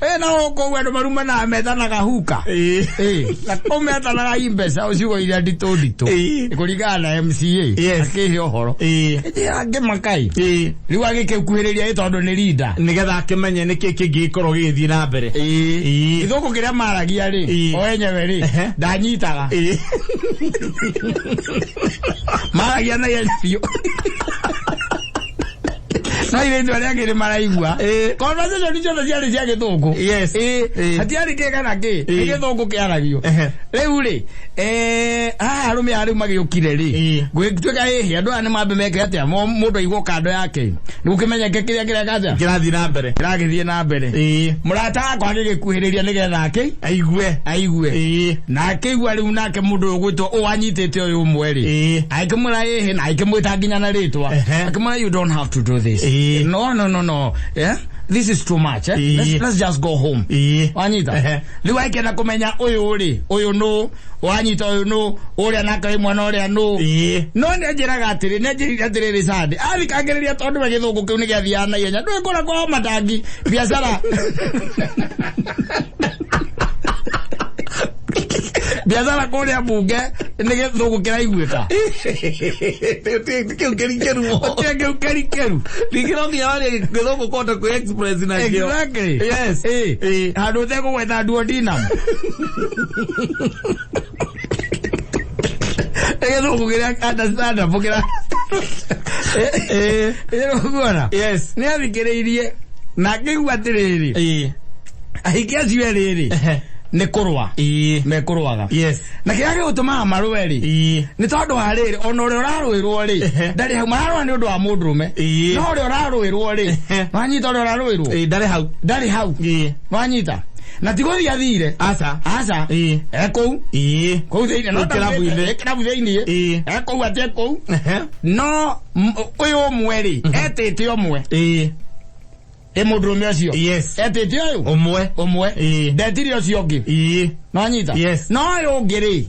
Ĩĩ, na gũkũ andũ marumanaga metanaga huka. Ĩĩ. Ĩĩ, na kũu metanaga i mbeca ciugo iria nditũ nditũ. Ĩĩ. Kũringana na MCA. Yes. Akĩhe ũhoro. Ĩĩ. Ĩĩ, ngĩmakai. Ĩĩ. Rĩu agĩkĩkuhĩrĩria ĩ tondũ nĩ rinda. Nĩgetha akĩmenye nĩkĩ kĩngĩgĩkorwo gĩgĩthiĩ na mbere. Ĩĩ. Gĩthũngũ kĩrĩa maragia rĩ, Ĩĩ. o enyewe rĩ, Ehe. ndanyitaga. Ĩĩ. Maragia na ihenya biũ. No irĩtu arĩa angĩ nĩ maraigua. Ĩĩ. Conversation ciothe ciarĩ cia gĩthũngũ. Yes. Ĩĩ. Ĩĩ. Hatiarĩ kĩ kana kĩ, nĩ Ĩĩ. gĩthũngũ kĩaragio. Ehe. Rĩu rĩ, haha arũme aya rĩu magĩũkire rĩ, Ĩĩ. gwĩtuĩka ĩhĩ, andũ aya nĩ mambe meke atĩa, mũndũ aigwo kando yake. Nĩgũkĩmenyeke kĩrĩa kĩreka atĩa? Kĩrathiĩ na mbere. Kĩragĩthiĩ na mbere. Ĩĩ. Mũrata wakwa agĩgĩkuhĩrĩria nĩgetha akĩ Aigue. aigue. Ĩĩ. Na akĩigua rĩu nake mũndũ ũyũ ũgwĩtwo ũyũ anyitĩte ũyũ ũmwe rĩ, Ĩĩ. akĩmwĩra ĩhĩ na akĩmwĩta nginya na rĩtwa. Ehe. Akĩmwĩra you don't have to do this. Ĩĩ. No, no, no, no. Yeah? This is too much. Eh? Ĩĩ. Let's just go home. Ĩĩ. Wanyita? Ehe. Rĩu akĩenda kũmenya ũyũ rĩ, ũyũ nũ, wanyita ũyũ nũ, ũrĩa nake wĩ mwana ũrĩa nũ. Ĩĩ. No nĩ anjĩraga atĩrĩ, nĩ anjĩrire atĩrĩrĩ Sunday, athikangĩrĩria tondũ we gĩthũngũ kĩu nĩ gĩathiaga na ihenya. Ndũĩ kũrĩa kwao matangi, biacara. Biacara kũrĩa mbunge nĩ gĩthũngũ kĩraiguĩka. Kĩu kĩrikeru. Gũtirĩ kĩu kĩrikeru. Ningĩ no nginya warie gĩthũngũ kũhota kwĩ express nakĩo. Exactly. Yes. Ĩĩ. Ĩĩ. Handũ ũtekũgweta duodenum. Nĩ gĩthũngũ kĩrĩa understandable kĩra. Ĩĩ. Ĩĩ ũguona. Yes. Nĩ athikĩrĩirie na akĩigua atĩrĩrĩ, Ĩĩ. ahiki acio erĩ rĩ, Ehe. nĩ kũrũa Ĩĩ. mekũrũaga. Yes. Na kĩrĩa gĩgũtũmaga marũe rĩ, Ĩĩ. nĩ tondũ wa rĩrĩ, ona ũrĩa ũrarũĩrwo rĩ, Ehe. ndarĩ hau, mararũa nĩ ũndũ wa mũndũrũme. Ĩĩ. No ũrĩa ũrarũĩrwo rĩ, Ehe. wanyita ũrĩa ũrarũĩrwo, Ĩĩ, ndarĩ hau. ndarĩ hau. Ĩĩ. Wanyita. Na ti gũthiĩ athire. Aca. Aca. Ĩĩ. E kũu. Ĩĩ. Kũu thĩinĩ. No Kũu kĩrabu-inĩ. E kĩrabu thĩinĩ. Ĩĩ. E kũu atĩ e kũu. Ehe. No ũyũ ũmwe rĩ, etĩte ũmwe. Ĩĩ. Ĩ mũndũrũme ũcio. Yes. Etĩte ũyũ. Ũmwe. Ũmwe. Ĩĩ. Ndetire ũcio ũngĩ. Ĩĩ. Nwanyita? Yes. No ũyũ ũngĩ rĩ,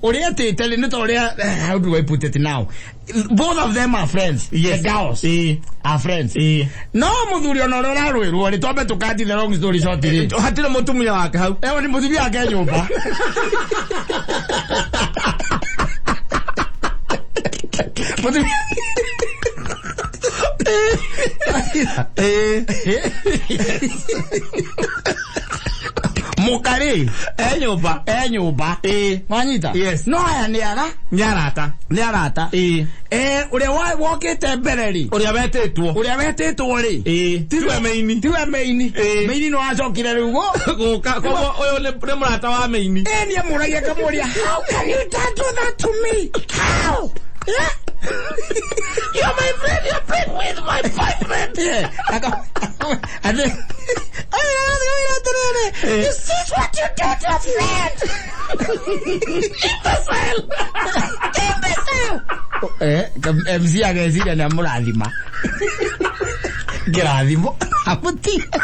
ũrĩa etĩte rĩ, nĩ ta ũrĩa, how do I put it now? Both of them are friends. Yes. The girls Ĩĩ. are friends. Ĩĩ. No mũthuri ona ũrĩa ũrarũĩrwo rĩ, twambe tũkati the long story short rĩ. Hatirĩ mũtumia wake hau. Ewa nĩ mũtumia wake nyũmba. Mũtumia. Ĩĩ. Mũka rĩ, E nyũmba. e nyũmba. Ĩĩ. Wanyita? Yes. No aya nĩ ara, Nĩ arata. nĩ arata. Ĩĩ. Ũrĩa wokĩte mbere rĩ, Ũrĩa wetĩtwo. ũrĩa wetĩtwo rĩ, Ĩĩ. Tiwe meini. tiwe meini. Ĩĩ. Meini nĩ wacokire rĩu gũ. Gũka. Koguo ũyũ nĩ mũrata wa meini. Ĩĩ nĩ amũragia akamũria, how can you do that to me? How? Yeah? You're my friend, you're playing with my boyfriend. Yeah. This is what you do to a friend. Imbecile. Imbecile. MC ageciria nĩ amũrathima. Kĩrathimo. Amũtiga.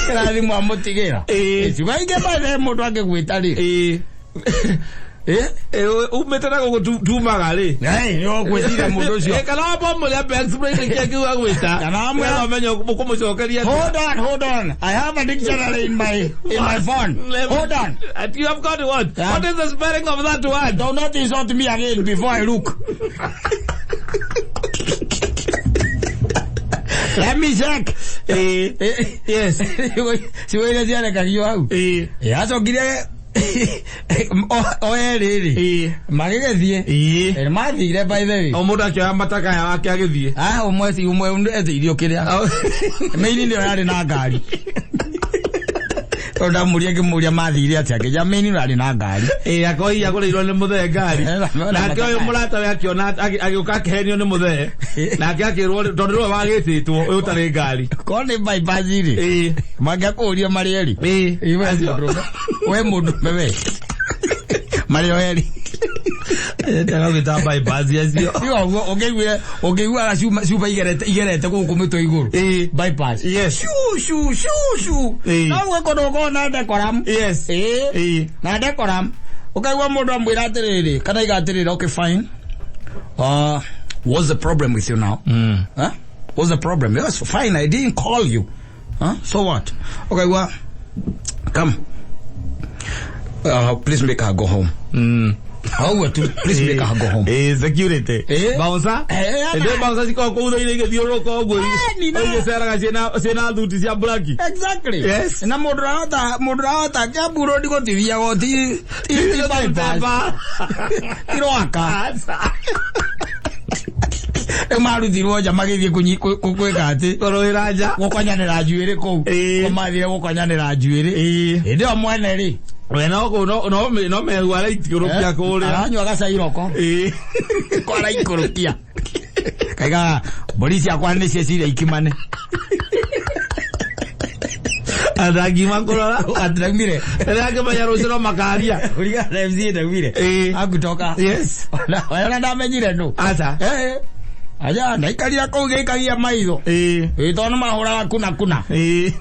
Kĩrathimo amũtigĩra. Ĩĩ. Ciugo ingĩ baithe mũndũ angĩgwĩta rĩ. Ĩĩ. Eh? Umĩte na gũkũ tumaga rĩ. Hey, nĩ ũgwĩciria mũndũ ũcio. Ĩĩ, kana wamba ũmũrĩa ambe explain nĩkĩ akiuga gwĩta. Kana wamwĩra- Nĩgetha ũmenye ũkũmũcokeria atĩa. Hold on, hold on. I have a dictionary in my phone. Hold on. And you have got what? Yeah. What is the spelling of that word? Do not insult me again before I look. Let me check. Ĩĩ. Yes. Ciugo iria ciarekagio hau. Ĩĩ. Acokire o erĩ rĩ, Ĩĩ. magĩgĩthiĩ. Ĩĩ. Mathire by the way. O mũndũ akĩoya matakaya wake agĩthiĩ. Ah, ũmwe si ũmwe etĩirio kĩrĩa. Meini nĩyo yarĩ na ngari. Tondũ ndamũria ngĩmũria mathire atĩa, akĩnjĩra meini nĩyo yarĩ na ngari. Ĩĩ, akoiya agũrĩirwo nĩ mũthee ngari. Eh, Nake ũyũ mũrata we akĩona agĩũka akĩhenio nĩ mũthee. Nake akĩrwo tondũ nĩwe wagĩtĩtwo ũyũ ũtarĩ ngari. Korwo nĩ bypass rĩ, Ĩĩ. mangĩakũria marĩ erĩ. Ĩĩ. Ĩĩ, we mũndũrũme. We mũndũrũme we. Marĩ o erĩ. Ndagagwĩta bypass acio. Tiga ũguo ũngĩiguire ũngĩiguaga cuma cuma igerete igerete gũkũ mĩtwe igũrũ. Ĩĩ. Bypass. Yes. Shu shu shu shu. Ĩĩ. No gwĩ kũndũ gũkoragwo na decorum. Yes. Ĩĩ. Ĩĩ. Na decorum. Ũkaigua mũndũ amwĩra atĩrĩrĩ kana aiga atĩrĩrĩ okay fine. What's the problem with you now? Huh? What's the problem? Yes, fine, I didn't call you. Huh? So what? Okay, well, come. Please make her go home. Oh, please make her go home. Ĩĩ, security. Ĩĩ. Bouncer. Eh, Ĩndĩ bouncer cikoragwo kũu thĩinĩ igĩthiũrũrũka ũguo. Eh, nina. Igĩceraga ciĩna thuti cia black. Exactly. Yes. Na mũndũ ũrahota mũndũ ũrahota Kiambu Road gũtithiagwo ti ti ti bypass. Ti Rwaka. Rĩu marutirwo nja magĩthiĩ gwĩka atĩ Kũrũĩra nja. gũkonyanĩra njuĩrĩ kũu. Ĩĩ. Ko mathire gũkonyanĩra njuĩrĩ. Ĩĩ. Hĩndĩ ĩyo mwene rĩ We no kũ no no no mehu araikũrũkia kũrĩa. aranyua gacairoko Ĩĩ. ko araikũrũkia kaiga mbũri ciakwa nĩ ciecire ikimane. Atangima kũrora. Atiraumire. Rĩrĩa angĩmenya rũciũ no makaria. Kũringana na MC ndaumire. Ĩĩ. Akutoka. Yes. Ona ndamenyire nũ. Aca. Eh. Aja ndaikarire kũu gĩikagia maitho. Ĩĩ. Ĩ tondũ nĩ mahũraga kuna kuna. Ĩĩ.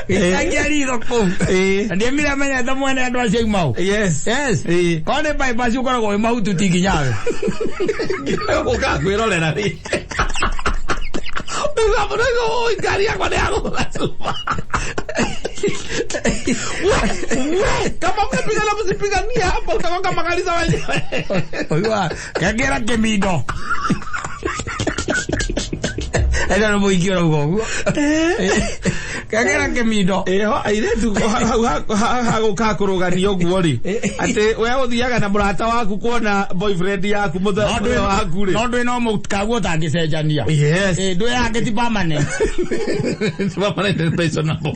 Gĩikagia ritho kũu. Ĩĩ. Na ndiemire amenyete mwene andũ acio aimau. Yes. Yes. Ĩĩ. Korwo nĩ bypass ũkoragwo wĩ mahutu ti nginya we. Gũka kwĩrorera rĩ. Ngari yakwa nĩ yagũtha cuma. We, kama mnapigana msipiganie hapa utagonga magari za wenyewe. Ũigua kengera kĩmindo. Ena no mũingĩ ũrauga ũguo. Kengera kĩmindo. Ĩho airĩtu hau hagũka kũrũganio ũguo rĩ atĩ we ũthiaga na mũrata waku kuona boyfriend yaku mũthenya waku rĩ. No ndwĩ no mũkaguo ũtangĩcenjania. Yes. Ĩ ndwĩ yake ti permanent. Permanent pensionable.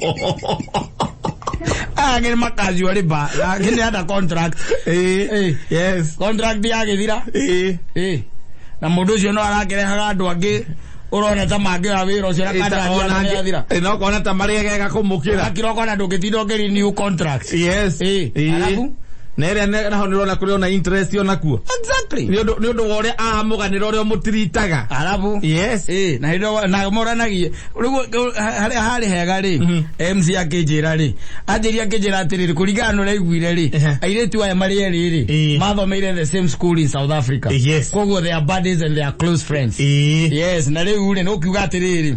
Aya nĩ makazi riba. Yake nĩ under contract. Ĩĩ. Yes. Contract yagĩthira. Ĩĩ. Ĩ. Na mũndũ ũcio no arakĩrehaga andũ angĩ ũrona ta mangĩoya wĩra ũcio na kandarathi yathira. No kona ta marĩegega kũmũkĩra. Akira ũkona ndũngĩtinda ũkĩ renew contract. Yes. Ĩĩ. Ĩĩ. Alafu? Na ĩrĩa naho nĩũrona kũrĩ ona interest onakuo. Exactly. Nĩ ũndũ nĩ ũndũ wa ũrĩa aramũganĩra ũrĩa ũmũtiritaga. Alafu? Yes. Ĩ, na hĩndĩ ĩyo na moranagie rĩu harĩa harĩ hega rĩ MC akĩnjĩra rĩ anjĩria akĩnjĩra atĩrĩrĩ kũringana na ũrĩa aiguire rĩ Ehe. airĩtu aya marĩ erĩ rĩ Ĩĩ. mathomeire the same school in South Africa. Yes. Koguo they are buddies and they are close friends. Ĩĩ. Yes, na rĩu rĩ nĩ ũkiuga atĩrĩrĩ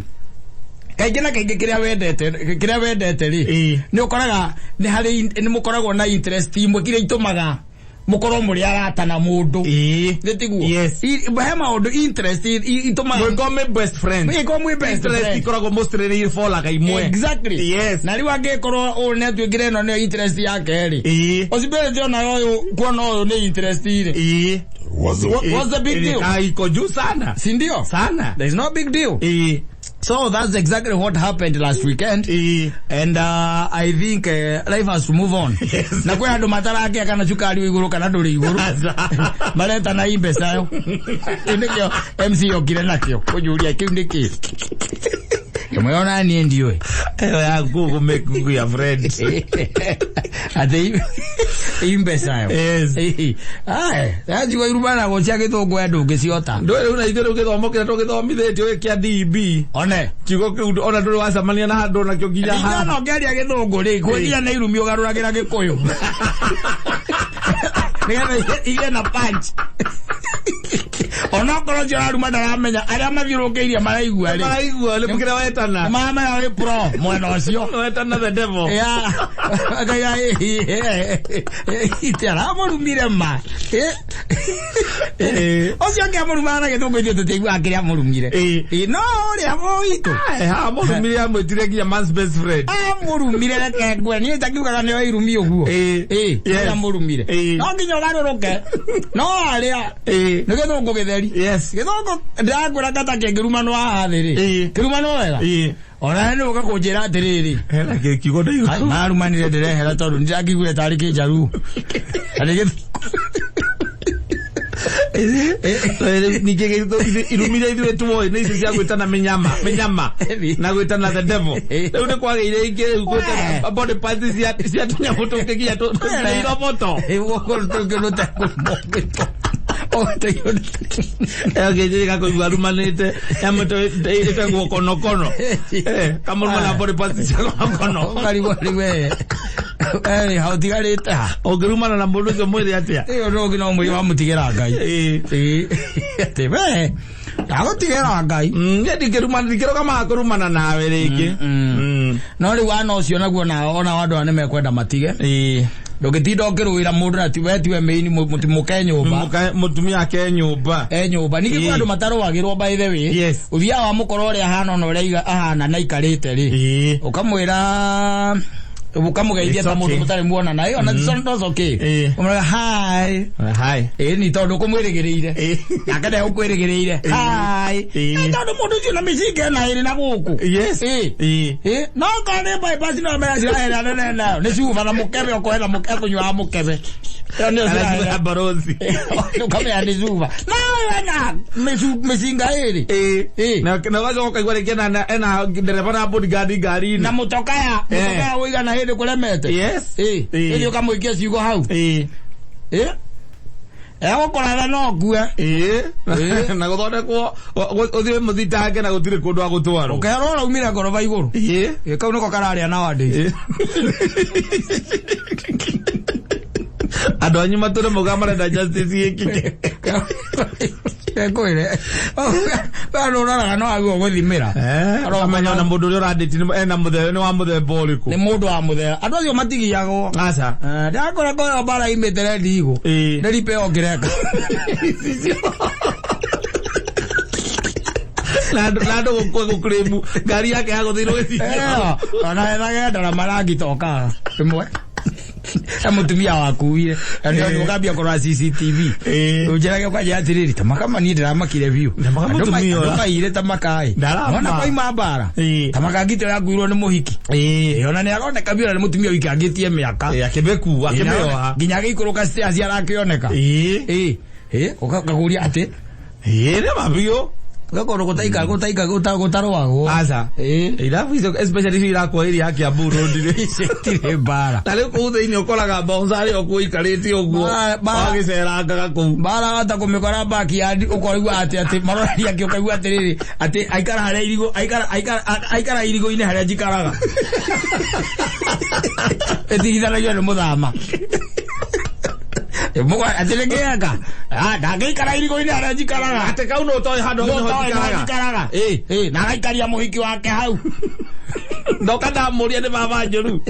kaingĩ na kaingĩ kĩrĩa wendete rĩ Ĩĩ. nĩ ũkoraga nĩ harĩ nĩ mũkoragwo na interest imwe kĩrĩa itũmaga mũkorwo mũrĩ arata na mũndũ. Ĩĩ. Nĩ tiguo? Yes. He maũndũ interest itũmaga Mũngĩkorwo mwĩ best friend. Mũngĩkorwo mwĩ best Interest friend. ikoragwo mostly nĩ ibolaga imwe. Exactly. Yes. Na rĩu angĩkorwo ũyũ nĩ atuĩkire ĩno nĩyo interest yake rĩ. Ĩĩ. Possibility ona ũyũ kuona ũyũ nĩ interest rĩ. Ĩĩ. What's the big deal? Ĩĩ, iko juu sana. Si ndio? Sana. There is no big deal. Ĩĩ. So that's exactly what happened last weekend. Ĩĩ. And I think life has to move on. Yes. Na kwĩ andũ matarakia kana cukari wĩ igũrũ kana ndũrĩ igũrũ. Mareta na imbeca yo. Kĩu nĩkĩo MC okire nakĩo. Kũnjũria kĩu nĩkĩ. Kĩmwe ona niĩ ndiũĩ. Ĩyo ya Google make Google your friend. Atĩ imbeca yo. Yes. Aye, yacigo irumanagwo cia gĩthũngũ ya ndũngĩciota. Ndũĩ rĩu na ithuĩ rĩu gĩthomo kĩrĩa tũgĩthomithĩtio gĩ kĩa DEB. One. Kiugo kĩu ona ndũrĩ wacemania na handũ nakĩo nginya Ningĩ haha. ona ũngĩaria gĩthũngũ rĩ, kwĩ na irumi ũgarũragĩra gĩkũyũ. Nĩgetha igĩe na punch. Onokorwo ũcio ũraruma ndaramenya arĩa mathiũrũrũkĩirie maraigua rĩ. Maraigua nĩ kĩrĩa wetana. Maramenya wĩ pro mwena ũcio. Wetana the devil. Yeah. Akaiga ite aramũrumire ma. Ũcio ũngĩ amũrumaga na gĩthũngũ ithuĩ tũtiaiguaga kĩrĩa amũrumire. Ĩĩ. No ũrĩa witũ. Aye, ha mũrumire amwĩtire nginya man's best friend. Amũrumire reke ngwe niĩ njakiugaga nĩo irumi ũguo. Ĩĩ. Ĩĩ, Yes. ũrĩa amũrumire. Ĩĩ. No nginya ũgarũrũke. No arĩa Ĩĩ. nĩ gĩthũngũ gĩtheri. Yes. Gĩthũngũ ndĩrakwĩra kata kĩngĩrumanwo haha thĩ rĩ. Ĩĩ. Kĩrumanwo wega. Ĩĩ. Ona nĩ ũka kũnjĩra atĩrĩrĩ. Hena kĩ kiugo ndaigua. Ai, marumanire ndĩrehera tondũ nĩndĩrakĩiguire tarĩ kĩnjaruo. Na nĩ gĩthũngũ. Ningĩ irumi iria ithuĩ tuoĩ nĩ icio cia gwĩtana mĩnyama mĩnyama na gwĩtana the devil. Rĩu nĩ kwagĩire ingĩ rĩu gwĩtana body parts cia tũnyamũ tũngĩ nginya tũrĩ iroboto. Ĩyo kũigua arumanĩte nyamũ ĩtagwo konokono. Kamũruma na body parts cia konokono. Ũkarigwo rĩu we hautigarĩte ha. Ũngĩrumana na mũndũ ũcio mwĩre atĩa? Ĩyo no no mwĩrĩ wamũtigĩra Ngai. Ĩĩ. Atĩ we ndagũtigĩra Ngai. Niĩ ndingĩrumana, ndingĩrũgama kũrumana nawe rĩngĩ. No rĩu wana ũcio naguo nao ona andũ aya nĩmekwenda matige. Ndũngĩtinda ũkĩrũĩra mũndũ na tiwe tiwe main mũke nyũmba. Mũtumia ake nyũmba. E nyũmba. Ningĩ kwĩ andũ matarũagĩrwo by the way. Ũthiaga wamũkora ũrĩa ahana ona ũrĩa ahana na aikarĩte rĩ. Ũkamwĩra ũkamũgeithia ta mũndũ mũtarĩ muonana. Ĩyo na that's okay. Ũmwĩra hi. Hi. Ĩĩ ni tondũ ũkũmwĩrĩgĩrĩire. Nake ndegũkwĩrĩgĩrĩire. Hi. Nĩ tondũ mũndũ ũcio na mĩcinga ĩna ĩrĩ na gũkũ. Ĩĩ. No korwo nĩ bypass no mera cirahera nene nayo. Nĩ cuba na mũkebe ũkoetha mũkebe kũnyuaga mũkebe. Ĩyo nĩyo cirahera. Barothi. Ũkamenya nĩ cuba. No wena mĩcinga ĩrĩ. Ĩĩ. Na ũgacoka ũkaigua rĩngĩ ena ndereba na bodyguard ngari-inĩ. Na mũtokaya. Mũtokaya ũigana hĩndĩ kũremete. Ĩĩ. Ĩĩ ũkamũikia ciugo hau. Ĩĩ. Ĩĩ. Egũkũratha no ngue. Ĩĩ. Na gũthondekwo ũthiĩ mũthitange na gũtirĩ kũndũ agũtwarwo. Ũkerwo ũraumire ngoroba igũrũ. Ĩĩ. Ĩĩ kau nĩko kararĩa nowadays. Andũ anyu matũre mauga marenda justice ĩkĩke. Ekwĩre. We nĩ ũroraga no agĩrĩirwo gũthimĩra. Ũkamenya ona mũndũ ũrĩa ũrandĩti ena mũthemba nĩ wa mũthemba ũrĩkũ. Nĩ mũndũ wa mũthemba. Andũ acio matigiagwo. Aca. Ndakora koyo mbara imĩte rendi igũ. Ĩĩ. Nĩ ripe ũngĩreka. Na andũ gũkũrĩmu ngari yake yagũthĩirwo gĩcicio. Ona ethagenda na marangi tokaga. Ĩmwe. E mũtumia wakuire. Na nĩ ũkambia kũrora CCTV. Ũnjĩrage ũkanjĩra atĩrĩrĩ, ta maka niĩ ndĩramakire biũ. Na maka mũtumia ũra. Andũ maire ta makaĩ. Ndarama. Wona kwaima mbara. Ta maka ngito yakuirwo nĩ mũhiki. Ona nĩ aroneka biũ na nĩ mũtumia wĩikangĩtie mĩaka. Akĩmĩkua, akĩmĩoha. Nginya agĩikũrũka stairs arakĩoneka. Ĩĩ. Ĩĩ, ũkakũria atĩ. Ĩĩ, nĩ ma biũ. Gakorwo gũtaika gũtaika gũtarũagwo. Aca. Ĩĩ. Irabu icio especially icio irakwo area ya Kiambu Road rĩ. Icio itirĩ mbara. Na rĩu kũu thĩinĩ ũkoraga bouncer arĩ o kuo ikarĩte ũguo. Wagĩcerangaga kũu. Mbara wahota kũmĩkora backyard ũkaigua atĩ atĩ marorania kĩ ũkaigua atĩrĩrĩ atĩ aikara harĩa irigũ aikara aikara aikara irigũ-inĩ harĩa njikaraga. Ĩtigithanagio nĩ mũthama. Atĩ nĩ kĩeka. Ndangĩikara irigũ-inĩ harĩa njikaraga. Atĩ kau no ũtoĩ handũ No nĩho ũtoĩ nĩho njikaraga. njikaraga. Ĩĩ, na agaikaria mũhiki wake hau. Ndoka ndamũria nĩ baba njũru.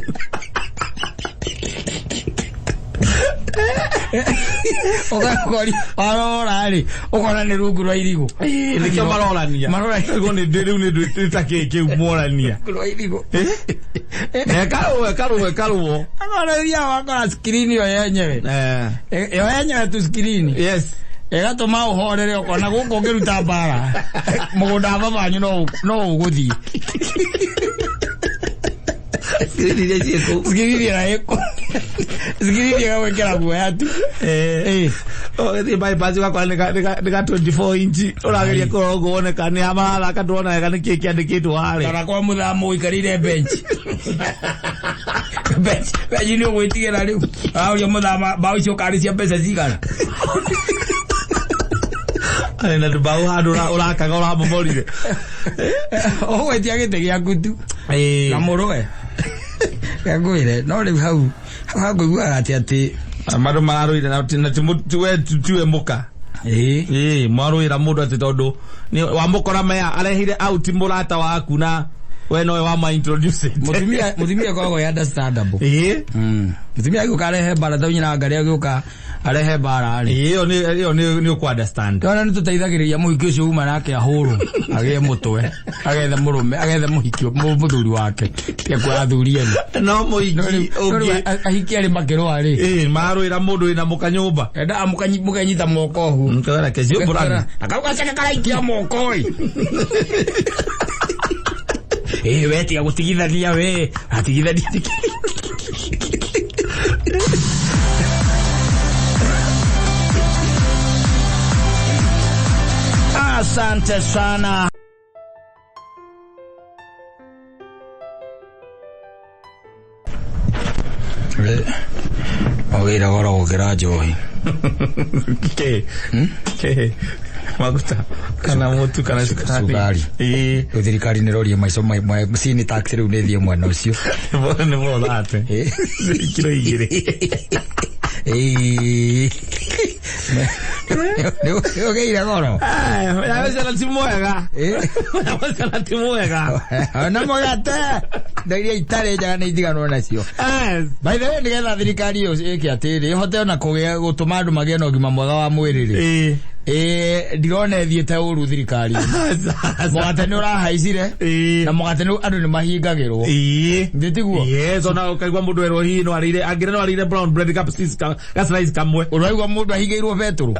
Ũgakori warora rĩ, ũkona nĩ rungu rwa irigũ. Ĩĩ, nĩkĩo marorania. Marorania. Rĩu nĩ rĩu nĩ nĩ ta kĩ kĩu morania. Rungu rwa irigũ. Ĩkarũo ĩkarũo ĩkarũo. Akona thiaga wakora screen ĩyo yenyewe. Ĩyo yenyewe tu screen. Yes. Ĩgatũma ũhorere ũkona gũkũ ũngĩruta mbara. Mũgũnda wa baba wanyu no ũgũthiĩ. Screen iria ciĩ kũu. Screen ĩrĩa ĩkũ. Screen ĩgagwĩkĩra guoya tu. Ũgĩthiĩ bypass ũgakora nĩ ka 24 inch ũrageria kũrora ũguo wone kana nĩ marathaka ndũrona wega nĩ kĩĩ kĩandĩkĩtwo harĩa. Kana kwa mũthamo ũikarĩire bench. Bench, bench nĩ ũgwĩtigĩra rĩu. Ũrauria mũthama mbaũ icio ũkarĩ cia mbeca cigana. Arĩ na tũmbaũ handũ ũrakaga ũramomorire. Ũgwetia gĩtĩ gĩaku tu. Na mũrũwe. Ngwĩre, no rĩu hau hau ngũiguaga atĩ atĩ Andũ mararũire na tiwe tiwe mũka. Ĩĩ. Ĩĩ, mwarũĩra mũndũ atĩ tondũ wamũkora mea arehire out mũrata waku na we nowe wama introduce. Mũtumia mũtumia akoragwo e understandable. Ĩĩ. Mũtumia agĩũka arehe mbara ta nyina ngari agĩũka arehe mbara rĩ. Ĩĩ, ĩyo nĩ ũkũ understand. Twana nĩ tũteithagĩrĩria mũhiki ũcio uma nake ahũrwo agĩe mũtwe agethe mũrũme agethe mũhiki mũthuri wake tiga kuoya athuri ene. No mũhiki ũngĩ ahiki arĩ makĩrũa rĩ. Ĩĩ, marũĩra mũndũ wĩna mũka nyũmba. Endaga mũkenyita moko ũguo. Mũkera kecio mbũrani. Na kau gaceke karaikia moko ĩ. Ĩĩ, we tiga gũtigithania we, atigithania. Asante sana. Ogĩire goro gũkĩra njohi. Ke ke maguta kana mutu kana cukari. Cukari. Ĩĩ. Rĩu thirikari nĩ rorie maico sin tax rĩu nĩ thiĩ mwena ũcio. Nĩ mothate. Kiro 2. Ĩĩ. Nĩ ũgĩire goro. Yawecana ti mwega. Yawecana ti mwega. Ona mũgate. Indo iria itarĩ njega nĩ itiganwo nacio. Yes. By the way, nĩgetha thirikari ĩyo ĩke atĩrĩ, ĩhote ona kũgĩa gũtũma andũ magĩe na ũgima mwega wa mwĩrĩ rĩ. Ĩĩ. Ĩĩ, ndirona ĩthiĩte ũru thirikari. Mũgate nĩ ũrahaicire. Ĩĩ. Na mũgate nĩ andũ nĩ mahingagĩrwo. Ĩĩ. Nĩ tiguo? Yes, ona ũkaigua mũndũ erwo hihi no arĩire, angĩre no arĩire brown bread ka slice ka slice kamwe. Ũraigua mũndũ ahingĩirwo betũrũ.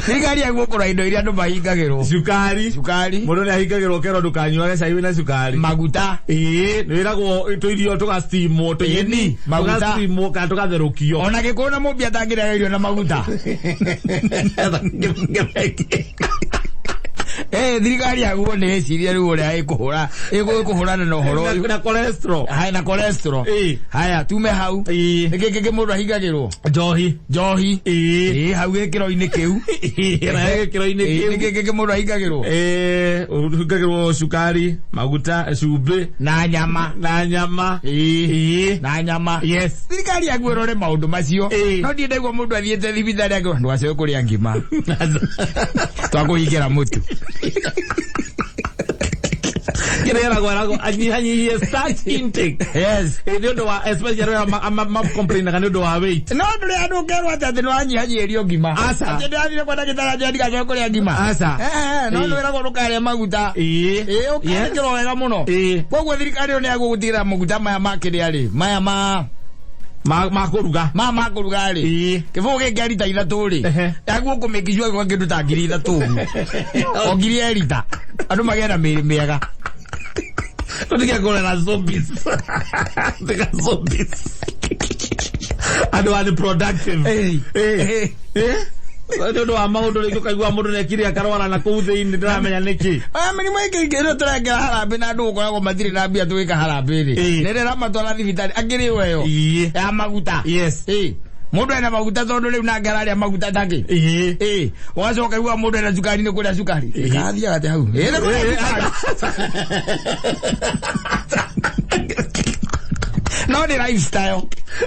Thirikari yaguo kũrora indo iria andũ mahingagĩrwo. Cukari. Cukari. Mũndũ nĩ ahingagĩrwo kerwo ndũkanyuage cai wĩna cukari. Maguta. Ĩĩ, nĩ wĩragwo tũirio tũgasteamwo, tũnyeni, Maguta. tũgasteamwo kana tũgatherũkio. Ona gĩkũyũ na mũmbi atangĩrĩa irio na maguta. Thirikari yaguo nĩ ĩcirie rĩu ũrĩa ĩkũhũra, ĩkũhũrana na ũhoro ũyũ. Na cholesterol. Haya, na cholesterol. Ĩĩ. Haya, tume hau. Ĩĩ. Nĩkĩ kĩngĩ mũndũ ahingagĩrwo? Njohi. Njohi. Ĩĩ. Ĩĩ, hau gĩkĩro-inĩ kĩu. Ĩĩ, na gĩkĩro-inĩ Ĩĩ, kĩu. nĩkĩ kĩngĩ mũndũ ahingagĩrwo? Ĩĩ, ũhingagĩrwo cukari, maguta, cumbĩ. Na nyama. Na nyama. Ĩĩ. Ĩĩ. Na nyama. Yes. Thirikari yaguo ĩrore maũndũ macio. Ĩĩ. No ndiĩ ndaigua mũndũ athiĩte thibitarĩ akĩrwo ndũgacoke kũrĩa ngima. Twakũhingĩra mũtu. Kĩrĩa eragwo eragwo anyihanyihie starch intake. Yes. Ĩĩ, nĩ ũndũ wa especially arĩa ma-complainaga nĩ ũndũ wa weight. No ndũrĩ andũ ũkerwo atĩ atĩ nĩwanyihanyihĩrio ngima. Aca. Atĩ ndĩrathire kwa ndagĩtarĩ anjĩra ndigacoke kũrĩa ngima. Aca. No Ĩĩ. nĩwĩragwo ndũkarĩe maguta. Ĩĩ. Ĩĩ, ũkandĩkĩrwo wega mũno. Ĩĩ. Koguo thirikari ĩyo nĩyagwo gũtigĩrĩra maguta maya ma kĩrĩa rĩ, maya ma Ma kũruga. ma kũruga rĩ. Ĩĩ. Kĩbũgũ gĩkĩ kĩa rita 3 rĩ. Ehe. Yaguo kũmĩkicua gĩkorwo kĩndũ ta 3,000 ũguo. O ngiri ya rita. Andũ magĩe na mĩĩrĩ mĩega. Tũtige kũrera zombies. Tiga zombies. Andũ unproductive. Ĩĩ. Ĩĩ. Ĩĩ. Nĩ ũndũ wa maũndũ rĩngĩ ũkaigua mũndũ nĩekire akarwara na kũu thĩinĩ ndĩramenya nĩkĩ. Aya mĩrimũ ĩngĩ ĩngĩ ĩno tũrekera harambĩ na andũ gũkoragwo matirĩ na mbia tũgĩka harambĩ rĩ. Ĩĩ. Nĩ ĩramatwara thibitarĩ akĩrĩ ĩyo. Ĩĩ. Ya maguta. Yes. Ĩĩ. Mũndũ ena maguta tondũ rĩu nake ararĩa maguta takĩ. Ĩĩ. Ĩĩ. Ũgacoka igua mũndũ ena cukari nĩ kũrĩa cukari. Ĩĩ. Gathiaga atĩa hau? Ĩĩ, nĩ kũrĩa cukari. No nĩ lifestyle.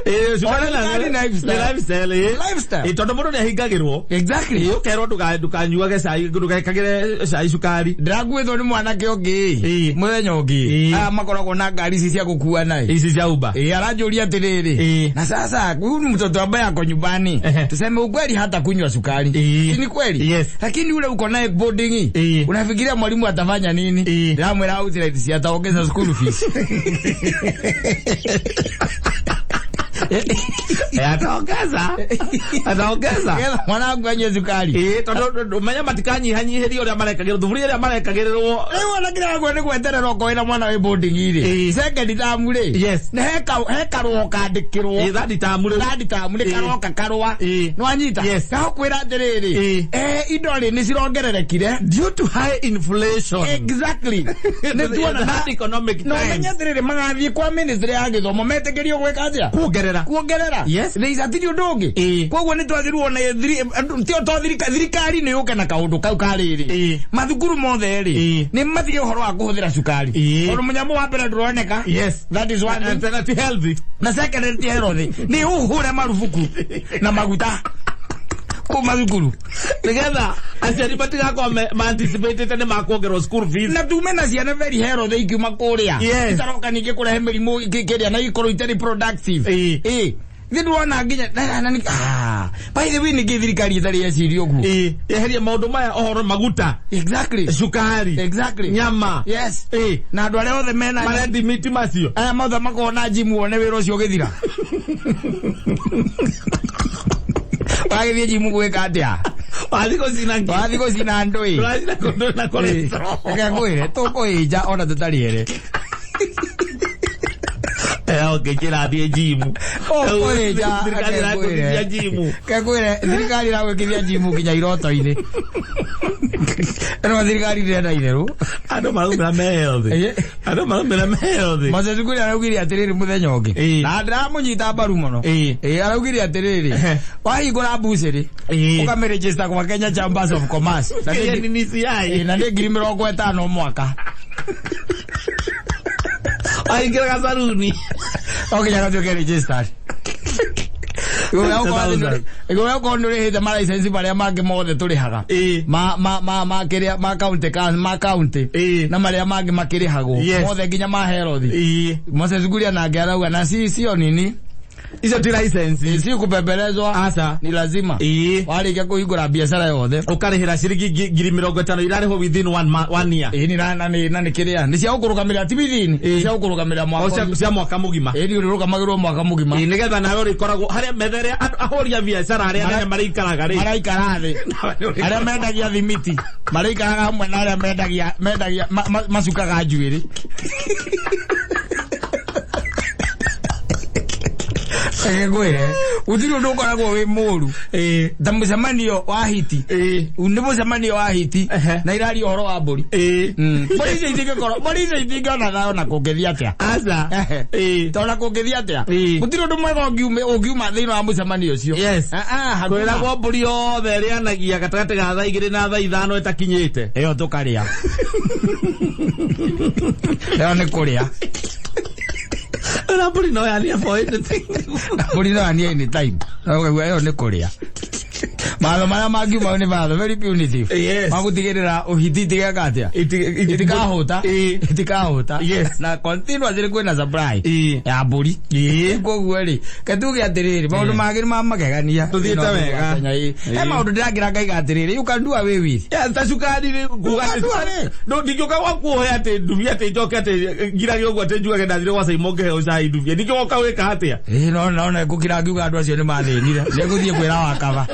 Ĩĩ, cukari Ona na cukari nĩ lifestyle. lifestyle, ĩĩ. Lifestyle. Ĩĩ, tondũ mũndũ nĩahingagĩrwo. Exactly. Ĩĩ, ũkerwo ndũkanyuage cai, ndũgekagĩre cai cukari. Ndĩrakuĩtwo nĩ mwanake ũngĩ. Ĩĩ. Mũthenya ũngĩ. Ĩĩ. Aya makoragwo na ngari ici cia gũkuana ĩ. Ici cia Uber. Ĩĩ, aranjũria atĩrĩrĩ. Ĩĩ. Na sasa huyu ni mtoto ambaye ako nyumbani. Ehe. Tuseme ukweli hata kunywa sukari. Ĩĩ. Si ni kweli? Yes. Lakini ule uko naye boarding. Ĩĩ. Unafikiria mwalimu atafanya nini? Ĩĩ. Ndĩramwĩra outright si ataongeza school fees. Ataongeza. Ataongeza. Nĩgetha mwanangu anyue cukari. Ĩĩ, tondũ menya matikanyihanyihĩrio ũrĩa marekagĩrwo, thuburia ĩrĩa marekagĩrĩrwo. Rĩu ona kĩrĩa gwe nĩ gweterera ũkoĩra mwana wĩ boarding rĩ. Ĩĩ. Second term rĩ. Yes. Nĩ he karũa ũkandĩkĩrwo. Ĩĩ, third term rĩu. Third term nĩ Ĩĩ. karoka karũa. Ĩĩ. Nĩwanyita? Yes. Gakwĩra atĩrĩrĩ. Ĩĩ. Indo rĩ nĩ cirongererekire. Due to high inflation. Exactly. Nĩ tuona Hard economic no times. menye atĩrĩrĩ magathiĩ kwa ministry ya gĩthomo metĩkĩrio gwĩka atĩa? Kuongerera. Kuongerera. Yes. Nĩ icatirĩ ũndũ ũngĩ. Ĩĩ. Koguo nĩ twagĩrĩirwo ona tio to thirikari nĩ yũke na kaũndũ kau ka rĩrĩ. Ĩĩ. Mathukuru mothe rĩ, Ĩĩ. nĩ matige ũhoro wa kũhũthĩra cukari. Ĩĩ. Tondũ mũnyamũ wa mbere ndũroneka. Yes. That is one And thing. tena ti healthy. Na second ti healthy. Nĩ ũhũre marubuku na maguta kũu mathukuru. Nĩgetha aciari matigakorwo ma-anticipatĩte nĩ makuongererwo school fees. Na tume na ciana very healthy ikiuma kũrĩa. Yes. Itaroka ningĩ kũrehe mĩrimũ kĩrĩa na ikorwo itarĩ productive. Ĩĩ. Ĩĩ. Thĩ ndĩrona nginya na na by the way ningĩ thirikari ĩtarĩ yeciria ũguo. Ĩĩ, yeherie maũndũ maya ũhoro maguta. Exactly. Cukari. Exactly. Nyama. Yes. Ĩĩ. Na andũ arĩa othe mena Marendi miti macio. aya mothe makoragwo na gym wone wĩra ũcio ũgĩthira. Wagĩthiĩ gym gwĩka atĩa? Wathiĩ gũcina ngĩ. Wathiĩ gũcina andũ ĩ. Ũracina kũndũ na cholesterol. Reke ngwĩre tũkũhĩnja ona tũtarĩ erĩ. Ũngĩnjĩra thiĩ njimu. Ũkũrĩnja. Thirikari ĩrakũithia njimu. Kekwĩre thirikari ĩragwĩkithia njimu nginya iroto-inĩ. Ĩno thirikari ndĩrenda itherũ. Andũ maraumĩra me healthy. Andũ maraumĩra me healthy. Moses Kuria araugire atĩrĩrĩ mũthenya ũngĩ. Na ndĩramũnyita mbaru mũno. Araugire atĩrĩrĩ, wahingũra mbucĩrĩ, ũkamĩregister kwa Kenya Chambers of Commerce. Na nĩ KNCCI. Na nĩ 50,000 mwaka. Waingĩra gacaruni. No nginya gatuĩke registered. Igũrũ rĩa gũkorwo nĩ ũrĩhĩte ma license marĩa mangĩ mothe tũrĩhaga. Ma ma ma ma kĩrĩa ma county ka ma county. Na marĩa mangĩ makĩrĩhagwo. Mothe nginya ma health. Moses Kuria nake arauga na si sio nini. Icio ti license. Si kubembelezwa. Aca. Ni lazima. Warĩkia kũhingũra biacara yothe. Ũkarĩhĩra ciringi 50,000 irarĩhwo within one year. Ĩĩ, na nĩ kĩrĩa. Nĩ cia gũkũrũgamĩrĩra ti within. Nĩ cia gũkũrũgamĩrĩra mwaka O ũcio. cia mwaka mũgima. Ĩĩ, nĩ ũrũgamagĩrwo mwaka mũgima. Ĩĩ, nĩgetha nawe ũrĩkoragwo harĩa metha ĩrĩa andũ ahũri a biacara arĩa anene marĩikaraga rĩ. Maraikara thĩ. Arĩa mendagia thimiti. Marĩikaraga hamwe na arĩa mendagia macukaga njuĩrĩ. Reke ngwĩre, gũtirĩ ũndũ ũkoragwo wĩ mũru ta mũcemanio wa hiti. Nĩ mũcemanio wa hiti na iraria ũhoro wa mbũri. Mbũri icio itingĩkorwo, mbũri icio itingĩona thayũ na kũngĩthiĩ atĩa. Aca. Tondũ na kũngĩthiĩ atĩa? Gũtirĩ ũndũ mwega ũngiuma thĩinĩ wa mũcemanio ũcio. Yes. Hakuna. Kwĩragwo mbũri yothe ĩrĩanagia gatagatĩ ga thaa igĩrĩ na thaa ithano ĩtakinyĩte. Ĩyo tũkarĩa. Ĩyo nĩ kũrĩa. Na mbũri no yanie for anything. Mbũri no yanie anytime. Ũkaigua ĩyo nĩ kũrĩa. Mawatho marĩa mangiuma nĩ mawatho very punitive. Yes. Magũtigĩrĩra ũhiti itigeka atĩa? Itikahũta. Itikahũta. Yes. Na continuously kwĩna supply ya mbũri. Koguo rĩ, ke tuge atĩrĩrĩ, maũndũ mangĩ nĩ ma magegania. Tũthiĩte wega. Kenya, ĩĩ. He maũndũ ndĩrakĩra ngaiga atĩrĩrĩ, you can do away with. Ya, ta cukari rĩ, nguga atĩ Do away. No, ndingĩũka gwaku ũhe atĩ ndubia atĩ njoke atĩ ngirage ũguo atĩ njugage ndathire gwa Saimo ngĩheo cai ndubia. Ndingĩgoka gwĩka atĩa? Ĩĩ, no, no, no, ngũkira ngiuga andũ acio nĩ mathĩnire. Nĩngũthiĩ kwĩra wakaba.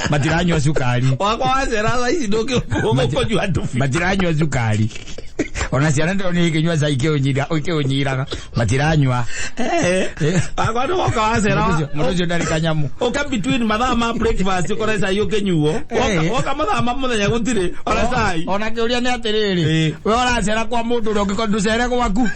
Matiranyua cukari. Wakwa wacera thaa ici ndũngĩkũnyua ndubia. Matiranyua cukari. Ona ciana ndĩronire ikĩnyua cai ikĩũnyiraga. Matiranyua. Wakwa nĩ woka wacera. Mũndũ ũcio ndarĩ kanyamũ. Ũka between mathaa ma breakfast ũkore cai ũkĩnyuo. Woka mathaa ma mũthenya gũtirĩ ona cai. Ona kĩũria nĩ atĩrĩrĩ, we ũracera kwa mũndũ ũrĩa ũngĩkorwo ndũcere gwaku.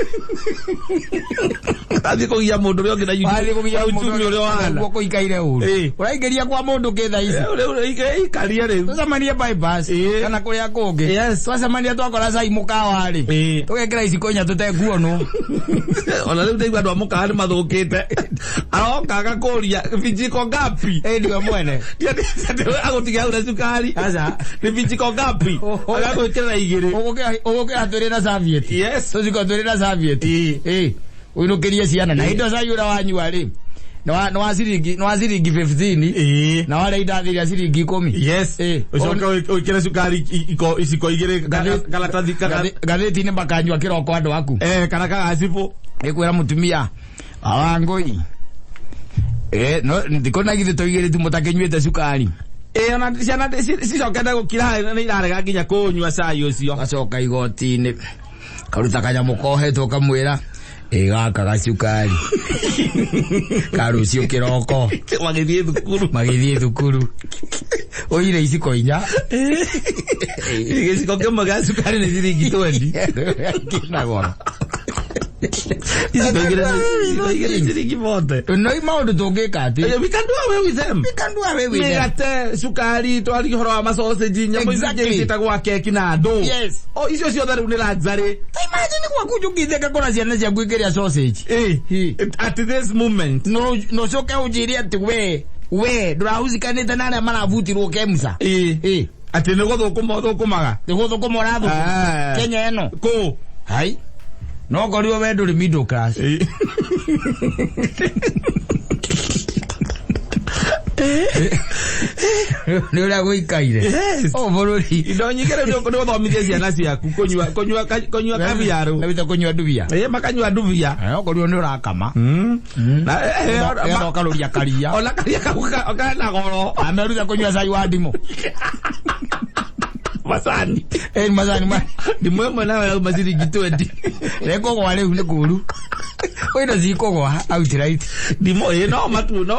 Athiĩ kũgia mũndũ ũrĩa ũngĩ na Wathiĩ kũgia na mũndũ uchumi ũrĩa ũhana. Guo kũikaire ũru. Ũraingĩria kwa mũndũ kĩ thaa ici. Rĩu ikaria rĩu. Tũcemanie bypass kana kũrĩa kũngĩ. Yes. Twacemania twakora cai mũkawa rĩ. Tũgekĩra iciko inya tũtekuonwo. Ona rĩu ndaigua andũ a mũkawa nĩ mathũkĩte. Aroka agakũria vijiko ngapi? Ĩĩ ndiwe mwene. Agũtigia hau na cukari. Aca. Nĩ vijiko ngapi? Agagwĩkĩrĩra igĩrĩ. Ũgũkĩra twĩrĩ na serviette. Yes. Tũciko twĩrĩ na serviette. Ĩĩ. Ũinũkĩrie ciana. Na indo cai ũrĩa wanyua rĩ. Nĩ wa ciringi, nĩ wa ciringi 15. Na warĩa indathi rĩa ciringi 10. Yes. Ũcoke wĩkĩre cukari iciko igĩrĩ karatathi Ngathĩti-inĩ makanyua kĩroko andũ aku. Kana kagacibũ. Ĩkwĩra mũtumia, Wangũi. No, thikũ na githĩ tũigĩrĩ tu mũtakĩnyuĩte cukari. Ona ciana cicokete gũkira nĩ irarega nginya kũnyua cai ũcio. Gacoka igoti-inĩ. Karuta kanyamũ kohetwo kamwĩra, ĩ gaka gacukari. Ka rũciũ kĩroko. Magĩthiĩ thukuru. Magĩthiĩ thukuru. Oire iciko inya. Gĩciko kĩmwe gĩa cukari nĩ ciringi 20. Kĩna goro. Iciko igĩrĩ ciringi 40. No maũndũ tũngĩka atĩ. We can do away with them. We can do away with them. Mĩgate, cukari, twarie ũhoro wa masausage, nyamũ ici ingĩ ciĩtagwo keki na andũ. Yes. O icio ciothe rĩu nĩ luxury. Ta imagine gwaku njũkĩte ngakora ciana ciaku ikĩrĩa sausage. At this moment. No, no coke ũnjĩre atĩ we ndũrahucikanĩte na arĩa marabutirwo Kemsa. Atĩ nĩ gũthũkũma ũthũkũmaga. Nĩ gũthũkũma ũrathũkũma. Kenya ĩno. Kũ? Hai. No korirwo we ndũrĩ middle class. Nĩ ũrĩa gũikaire. Yes. O bũrũri. Indo nyingĩ rĩu nĩ ũthomithie ciana ciaku kũnyua kaviarũ. Nĩ wĩte kũnyua ndubia. Makanyua ndubia. No korirwo nĩ ũrakama. Na, Nĩgetha ũkarũria karia. Ona karia kau kana goro. Ameruta kũnyua cai wa ndimũ. Macani. Macani ma. Ndimũ ĩmwe nawe yauma ciringi 20. Rekũgwa rĩu nĩ kũru. Kwĩ cikũgwa outright. Ndimũ ĩ no matu no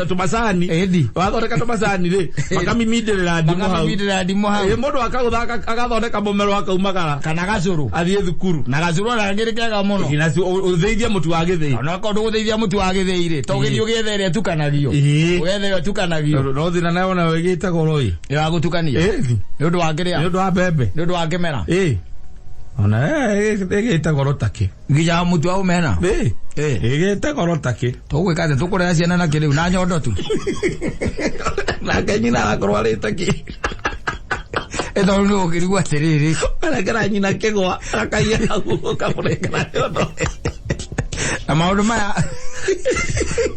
tũmacani. Ĩndi. Wathondeka tũmacani rĩ, makamimindĩrĩra ndimũ hau. Makamimindĩrĩra ndimũ hau. Ĩ mũndũ akagũtha agathondeka mũmero akaumagara. Kana gacũrũ. Athiĩ thukuru. Na gacũrũ ona kangĩrĩ kega mũno. Ĩ, nacio ũthĩithie mũtu wa gĩthĩi. Onokorwo ndũgũthĩithia mũtu wa gĩthĩi rĩ, to ũgĩthiĩ ũgĩethe ĩrĩa ĩtukanagio. Ĩĩ. Ũgethe ĩrĩa ĩtukanagio. No thĩna nayo nayo ĩgĩte goro ĩ. Ya gũtukania. Ĩĩ. Nĩ ũndũ wa kĩrĩa? Nĩ ũndũ wa mbembe. Nĩ ũndũ wa kĩmera. Ĩĩ. Ona ĩgĩte goro takĩ. Nginya mũtu wa omena. Ĩĩ. Ĩĩ. Ĩgĩte goro takĩ. Tũgwĩka atĩa? Tũkũrera ciana na kĩrĩu na nyondo tu. Nake nyina agakorwo arĩte kĩ. Ĩ tondũ nĩ ũkĩrigwo atĩrĩrĩ. Arekera nyina kĩgwa akaiya hau ũkamũnengera nyondo. Na maũndũ maya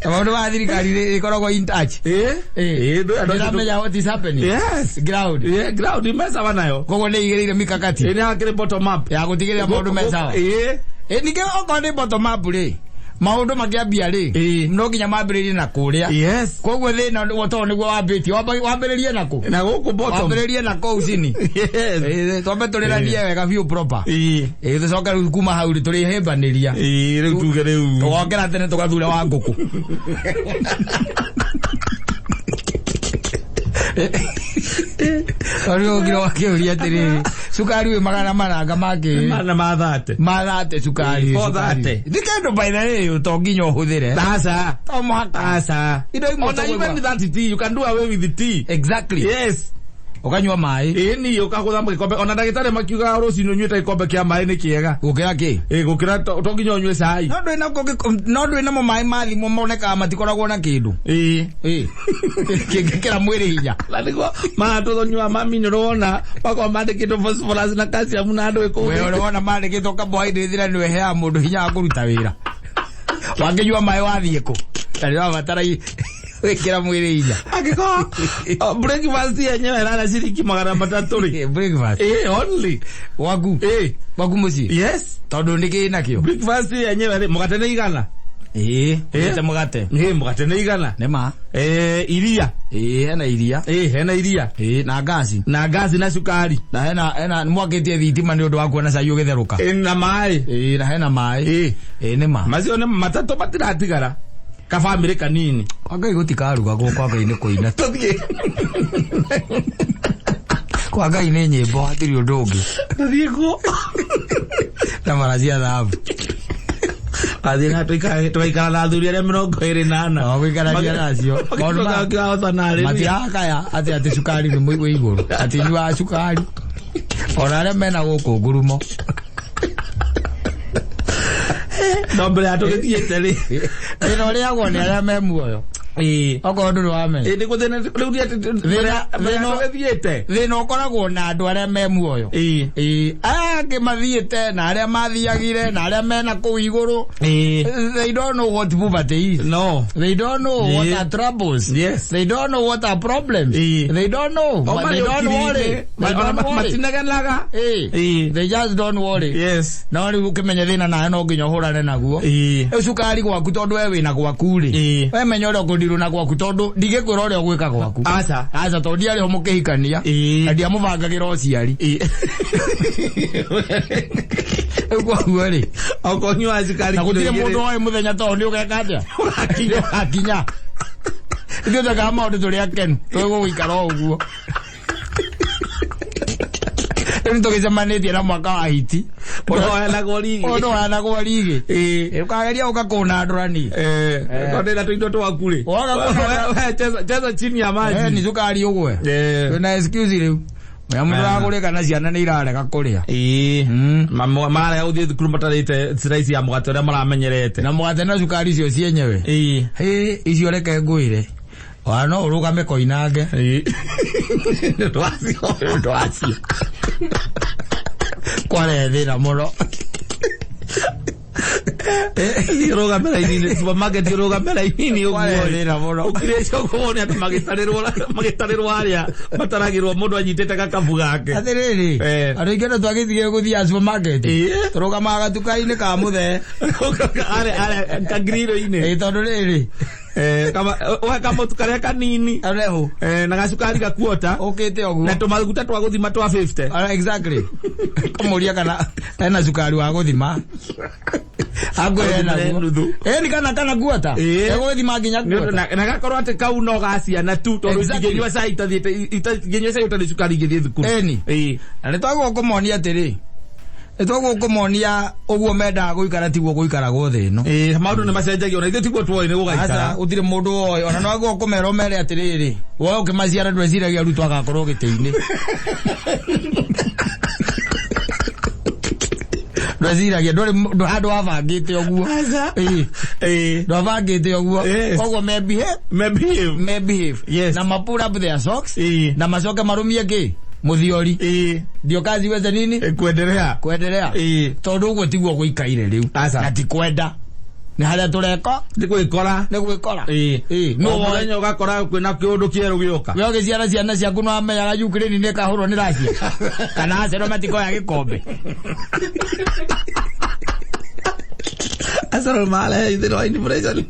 na maũndũ maya thirikari ĩkoragwo in touch. Ĩĩ. Ĩĩ. Ndĩramenya what is happening. Yes. Ground. Ĩĩ, ground mecawa nayo. Koguo nĩ igĩrĩire mikakati. Ĩĩ, nĩ hakĩrĩ bottom up. Ya gũtigĩrĩra maũndũ me sawa. Ĩĩ. Ĩ ningĩ okorwo nĩ bottom up rĩ, maũndũ makĩambia rĩ, Ĩĩ. no nginya mambĩrĩrie na kũrĩa. Yes. Koguo thĩna tondũ nĩguo wambĩtie, wambĩrĩrie na kũ? Na gũkũ bottom. Wambĩrĩrie na kũu chini. Yes. Ĩĩ, twambe tũrĩranie wega biũ proper. Ĩĩ. Ĩĩ, tũcoke rĩu kuma hau rĩ tũrĩhĩmbanĩria. Ĩĩ, rĩu tuge rĩu. Tũgokĩra tene tũgathure wa ngũkũ. Tondũ ũngire wakĩũria atĩrĩrĩ, cukari wĩ magana mananga makĩ Mana mathate. mathate cukari. Ĩĩ, four thirty. Nĩ kĩndũ by the way to nginya ũhũthĩre. Aca. To mũhaka. Aca. Indo imwe Ona tũgũigua. even that tea, you can do away with the tea. Exactly. Yes. Ũkanyua maĩ. Ĩĩ ni ũkagũtha gĩkombe ona ndagĩtarĩ makiuga rũcinĩ ũnyuĩte gĩkombe kĩa maĩ nĩ kĩega. Gũkĩra kĩ? Ĩĩ gũkĩra to nginya ũnyue cai. No ndwĩ no ndwĩ namo maĩ ma thimũ monekaga matikoragwo na kĩndũ. Ĩĩ. Ĩĩ. Kĩngĩkĩra mwĩrĩ hinya. Na nĩguo maratũthonyua mami nĩ ũrona makorwo mandĩkĩtwo phosphorus na calcium na andũ ĩkũu. We ũrona mandĩkĩtwo carbohydrate na nĩwe ĩheaga mũndũ hinya wa kũruta wĩra. Wangĩnyua maĩ wathiĩ kũ? Na nĩũrabatara gwĩkĩra mwĩrĩ hinya. Angĩkorwo breakfast yenyewe ĩrarĩa ciringi 300 rĩ. Ĩĩ, breakfast. Ĩĩ only. Gwaku. Ĩĩ. Gwaku mũciĩ. Yes. Tondũ nĩ kĩĩ nakĩo? Breakfast yenyewe rĩ mũgate nĩ igana. Ĩĩ. Ĩĩ. Ũrĩte mũgate. Ĩĩ mũgate nĩ igana. Nĩ ma. Eh, iria. Ĩĩ hena iria. Ĩĩ hena iria. Ĩĩ na ngasi. Na ngasi na cukari. Na hena mwakĩtie thitima nĩ ũndũ wa kuona cai ũgĩtherũka. Ĩĩ na maĩ. Ĩĩ na hena maĩ. Ĩĩ. Ĩĩ nĩ ma. Macio nĩ matatũ matiratigara. Kabamĩrĩ kanini. Kwa Ngai gũtikarugagwo, kwa Ngai nĩ kũina. Tũthiĩ. Kwa Ngai nĩ nyĩmbo hatirĩ ũndũ ũngĩ. Tũthiĩ kuo. Na mara cia thahabu. Athiĩ na tũgaikara na athuri arĩa 24. No gũikarania nacio. Maũndũ Matirakaya atĩ cukari nĩ wĩ igũrũ. Atĩ nyuaga cukari. Ona arĩa mena gũkũ ngurumo. No mbere ya tũgĩthiĩte rĩ. Thĩna ũrĩagwo nĩ arĩa me muoyo. Ĩĩ. Okorwo ndũrĩ wamenya. Ĩĩ nĩguo thĩna rĩu nĩ atĩ mbere ya tũgĩthiĩte. Thĩna ũkoragwo na andũ arĩa me muoyo. Ĩĩ. Ĩĩ, aya angĩ mathiĩte na arĩa mathiagire na arĩa mena kũu igũrũ. Ĩĩ. They don't know what poverty is. No. They don't know what Yeah. are troubles. Yes. They don't know what are problems. Yeah. They don't know. But they don't worry. They don't worry. Matinegenaga. Eh. Ĩĩ. They just don't worry. Yes. No rĩu ũkĩmenya thĩna nawe no nginya ũhũrane naguo. Ĩĩ. Rĩu cukari gwaku tondũ we wĩna gwaku rĩ. Ĩĩ. We menya ũrĩa ũkũndirwo na gwaku tondũ ndigĩkwĩra ũrĩa ũgwĩka gwaku. Aca. Aca tondũ ndiarĩ ho mũkĩhikania. Ĩĩ. Na ndiamũbangagĩra ũciari. Ĩĩ. Rĩu koguo rĩ. Okorwo nyuaga cukari Na gũtirĩ kilo igĩrĩ. mũndũ oĩ mũthenya tondũ nĩ ũgeka atĩa? Ũgakinya. Ũgakinya. Ithuĩ twekaga maũndũ tũrĩ akenu. Tũgũgũikara o ũguo. Rĩu nĩtũgĩcemanĩtie na mwaka wa hiti. Ndũhoyanagwo rigi. Ũyũ ndũhoyanagwo rigi. Ĩĩ. Ũkageria gũka kũnandũrani. Eh, tondũ na tũindo twaku rĩ. Waga kũnandũra. We, cheza chini ya maji. Ni cukari ũgwe. Eh. Twĩna excuse rĩu. Mũrĩa mũndũ aragũrĩka na ciana nĩ irarega kũrĩa. Ĩĩ. Mararega gũthiĩ thukuru matarĩte slice ya mũgate ũrĩa maramenyerete. Na mũgate na cukari icio cienyewe. Ĩĩ. Hĩ, icio reke ngwĩre. Ona no ũrũgame koinange. Ĩĩ. Nĩ ũndũ wacio. Nĩ ũndũ wacio. Kware thĩna mũno. Ũrũgame raini-inĩ, supermarket ũrũgame raini-inĩ ũguo. Kware thĩna mũno. Ũkirĩte ũguo wone andũ magĩtarĩrwo arĩa mataragĩrwo mũndũ anyitĩte gakabu gake. Atĩrĩrĩ, andũ aingĩ no twagĩtigire gũthiaga supermarket. Ĩĩ. Tũrũgamaga gatuka-inĩ ka mũthee. Arĩa kangiriro-inĩ. Ĩĩ, tondũ rĩrĩ. Ũhe kamũtu karĩa kanini. Areho. Na gacukari gakuota. Ũkĩte ũguo. Na tũmaguta twa gũthima twa 50. Exactly. Kũmũria kana ena cukari wa gũthima. Angwĩre naguo. Nuthu. Ĩni kana guota. Ĩĩ. Egũgĩthima nginya Nĩ ũndũ guota. na gakorwo atĩ kau no ga ciana tu tondũ Exactly. itingĩnyua cai itathiĩte itingĩnyua cai ũtarĩ cukari ingĩthiĩ thukuru. Ĩni. Ĩĩ. Na nĩ twagwo kũmonia atĩrĩ. Nĩ twagwo kũmonia ũguo mendaga gũikara tiguo gũikaragwo thĩ ĩno. Ĩĩ, maũndũ nĩ macenjagia ona ithuĩ tiguo tuoĩ nĩ gũgaikara. Aca, gũtirĩ mũndũ woĩ ona no agwo kũmera ũmere atĩrĩrĩ woe ũkĩmaciara ndweciragia arutwo agakorwo gĩtĩ-inĩ ndweciragia ndũrĩ handũ wabangĩte ũguo. Aca. Ĩĩ. Ĩĩ. Ndwabangĩte ũguo. Yes. Koguo me behave Me behave. Me behave. Yes. Na ma pull up their socks. Ĩĩ. Na macoke marũmie kĩ mũthiori. Ĩĩ. Ndio kazi weze nini Kuendelea. Kwenderea. Ĩĩ. Tondũ ũguo tiguo gũikaire rĩu. Aca. Na ti kwenda nĩ harĩa tũreka. Nĩ gwĩkora. Nĩ gwĩkora. Ĩĩ. Ĩĩ. No No woe mũthenya ũgakora kwĩna kĩũndũ kĩerũ gĩoka. We ũgĩciara ciana ciaku no amenyaga Ukraine nĩ ĩkahũrwo nĩ Russia kana Arsenal matikoya gĩkombe. Arsenal male ithĩro wa inflation.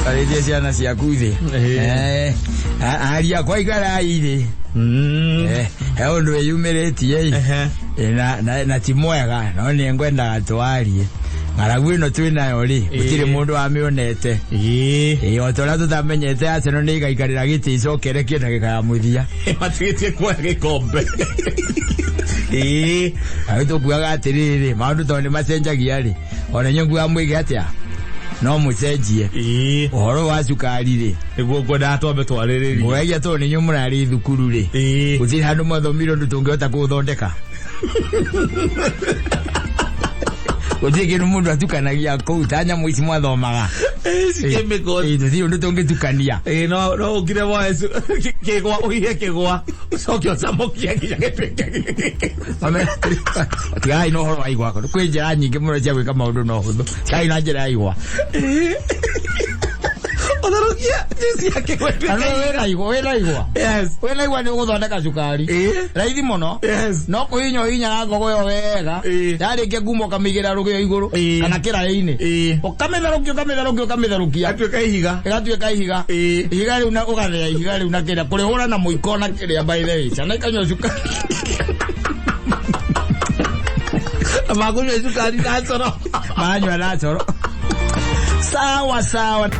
Arĩtie ciana ciaku thĩ. Ĩĩ. Eh, aria akwa ikarai thĩ. Eh, he ũndũ wĩyumĩrĩtie ĩ. Ehe. Eh, na ti mwega no nĩ ngwendaga twarie ng'aragu ĩno twĩ nayo rĩ gũtirĩ mũndũ wamĩonete. Ĩĩ. Ĩ, o ta ũrĩa tũtamenyete Arsenal nĩ ĩgaikarĩra gĩtĩ ĩcokerekie ndagĩka ya mũthia. Matigĩtie kuoya gĩkombe. Ĩĩ. Rĩu tũkuaga atĩrĩrĩ maũndũ tondũ nĩ macenjagia rĩ ona inyuĩ nguaga mwĩke atĩa no mũcenjie. Ĩĩ. Ũhoro wa cukari rĩ Nĩguo ngwendaga twambe twarĩrĩrie. ngũragia tondũ nĩ inyuĩ mũrarĩ thukuru rĩ Ĩĩ. gũtirĩ handũ mwathomire ũndũ tũngĩhota kũũthondeka gũtirĩ kĩndũ mũndũ atukanagia kũu ta nyamũ ici mwathomaga. Ici chemicals. Ĩ, tũtirĩ ũndũ tũngĩtukania. Ĩĩ, no ũkire woe kĩgwa ũhihe kĩgwa ũcoke ũcamũkie nginya gĩtuĩke gĩkĩ. Tigai na ũhoro wa igwa kwĩ njĩra nyingĩ mũno cia gwĩka maũndũ na ũhũthũ tigai na njĩra ya igwa. Ĩĩ. Ũtherũkie juice ya kĩgwa Na ĩtuĩke no wĩna igwa wĩna igwa Yes. wĩna igwa nĩ ũgũthondeka cukari. Ĩĩ. Raithi mũno. Yes. No kũhinya ũhinyaga ngogo ĩyo wega. Ĩĩ. Yarĩkia kuma ũkamĩigĩrĩra rũgĩo igũrũ Ĩĩ. kana kĩraĩ-inĩ. Ĩĩ. Ũkamĩtherũkia ũkamĩtherũkia ũkamĩtherũkia Atuĩka ihiga. Ĩgatuĩka ihiga. Ĩĩ. Ihiga rĩu na ũgathĩa ihiga rĩu na kĩrĩa kũrĩhũra na mũiko na kĩrĩa by the way ciana ikanyua cukari. Na makũnyua cukari na coro. Manyua na coro sawa sawa.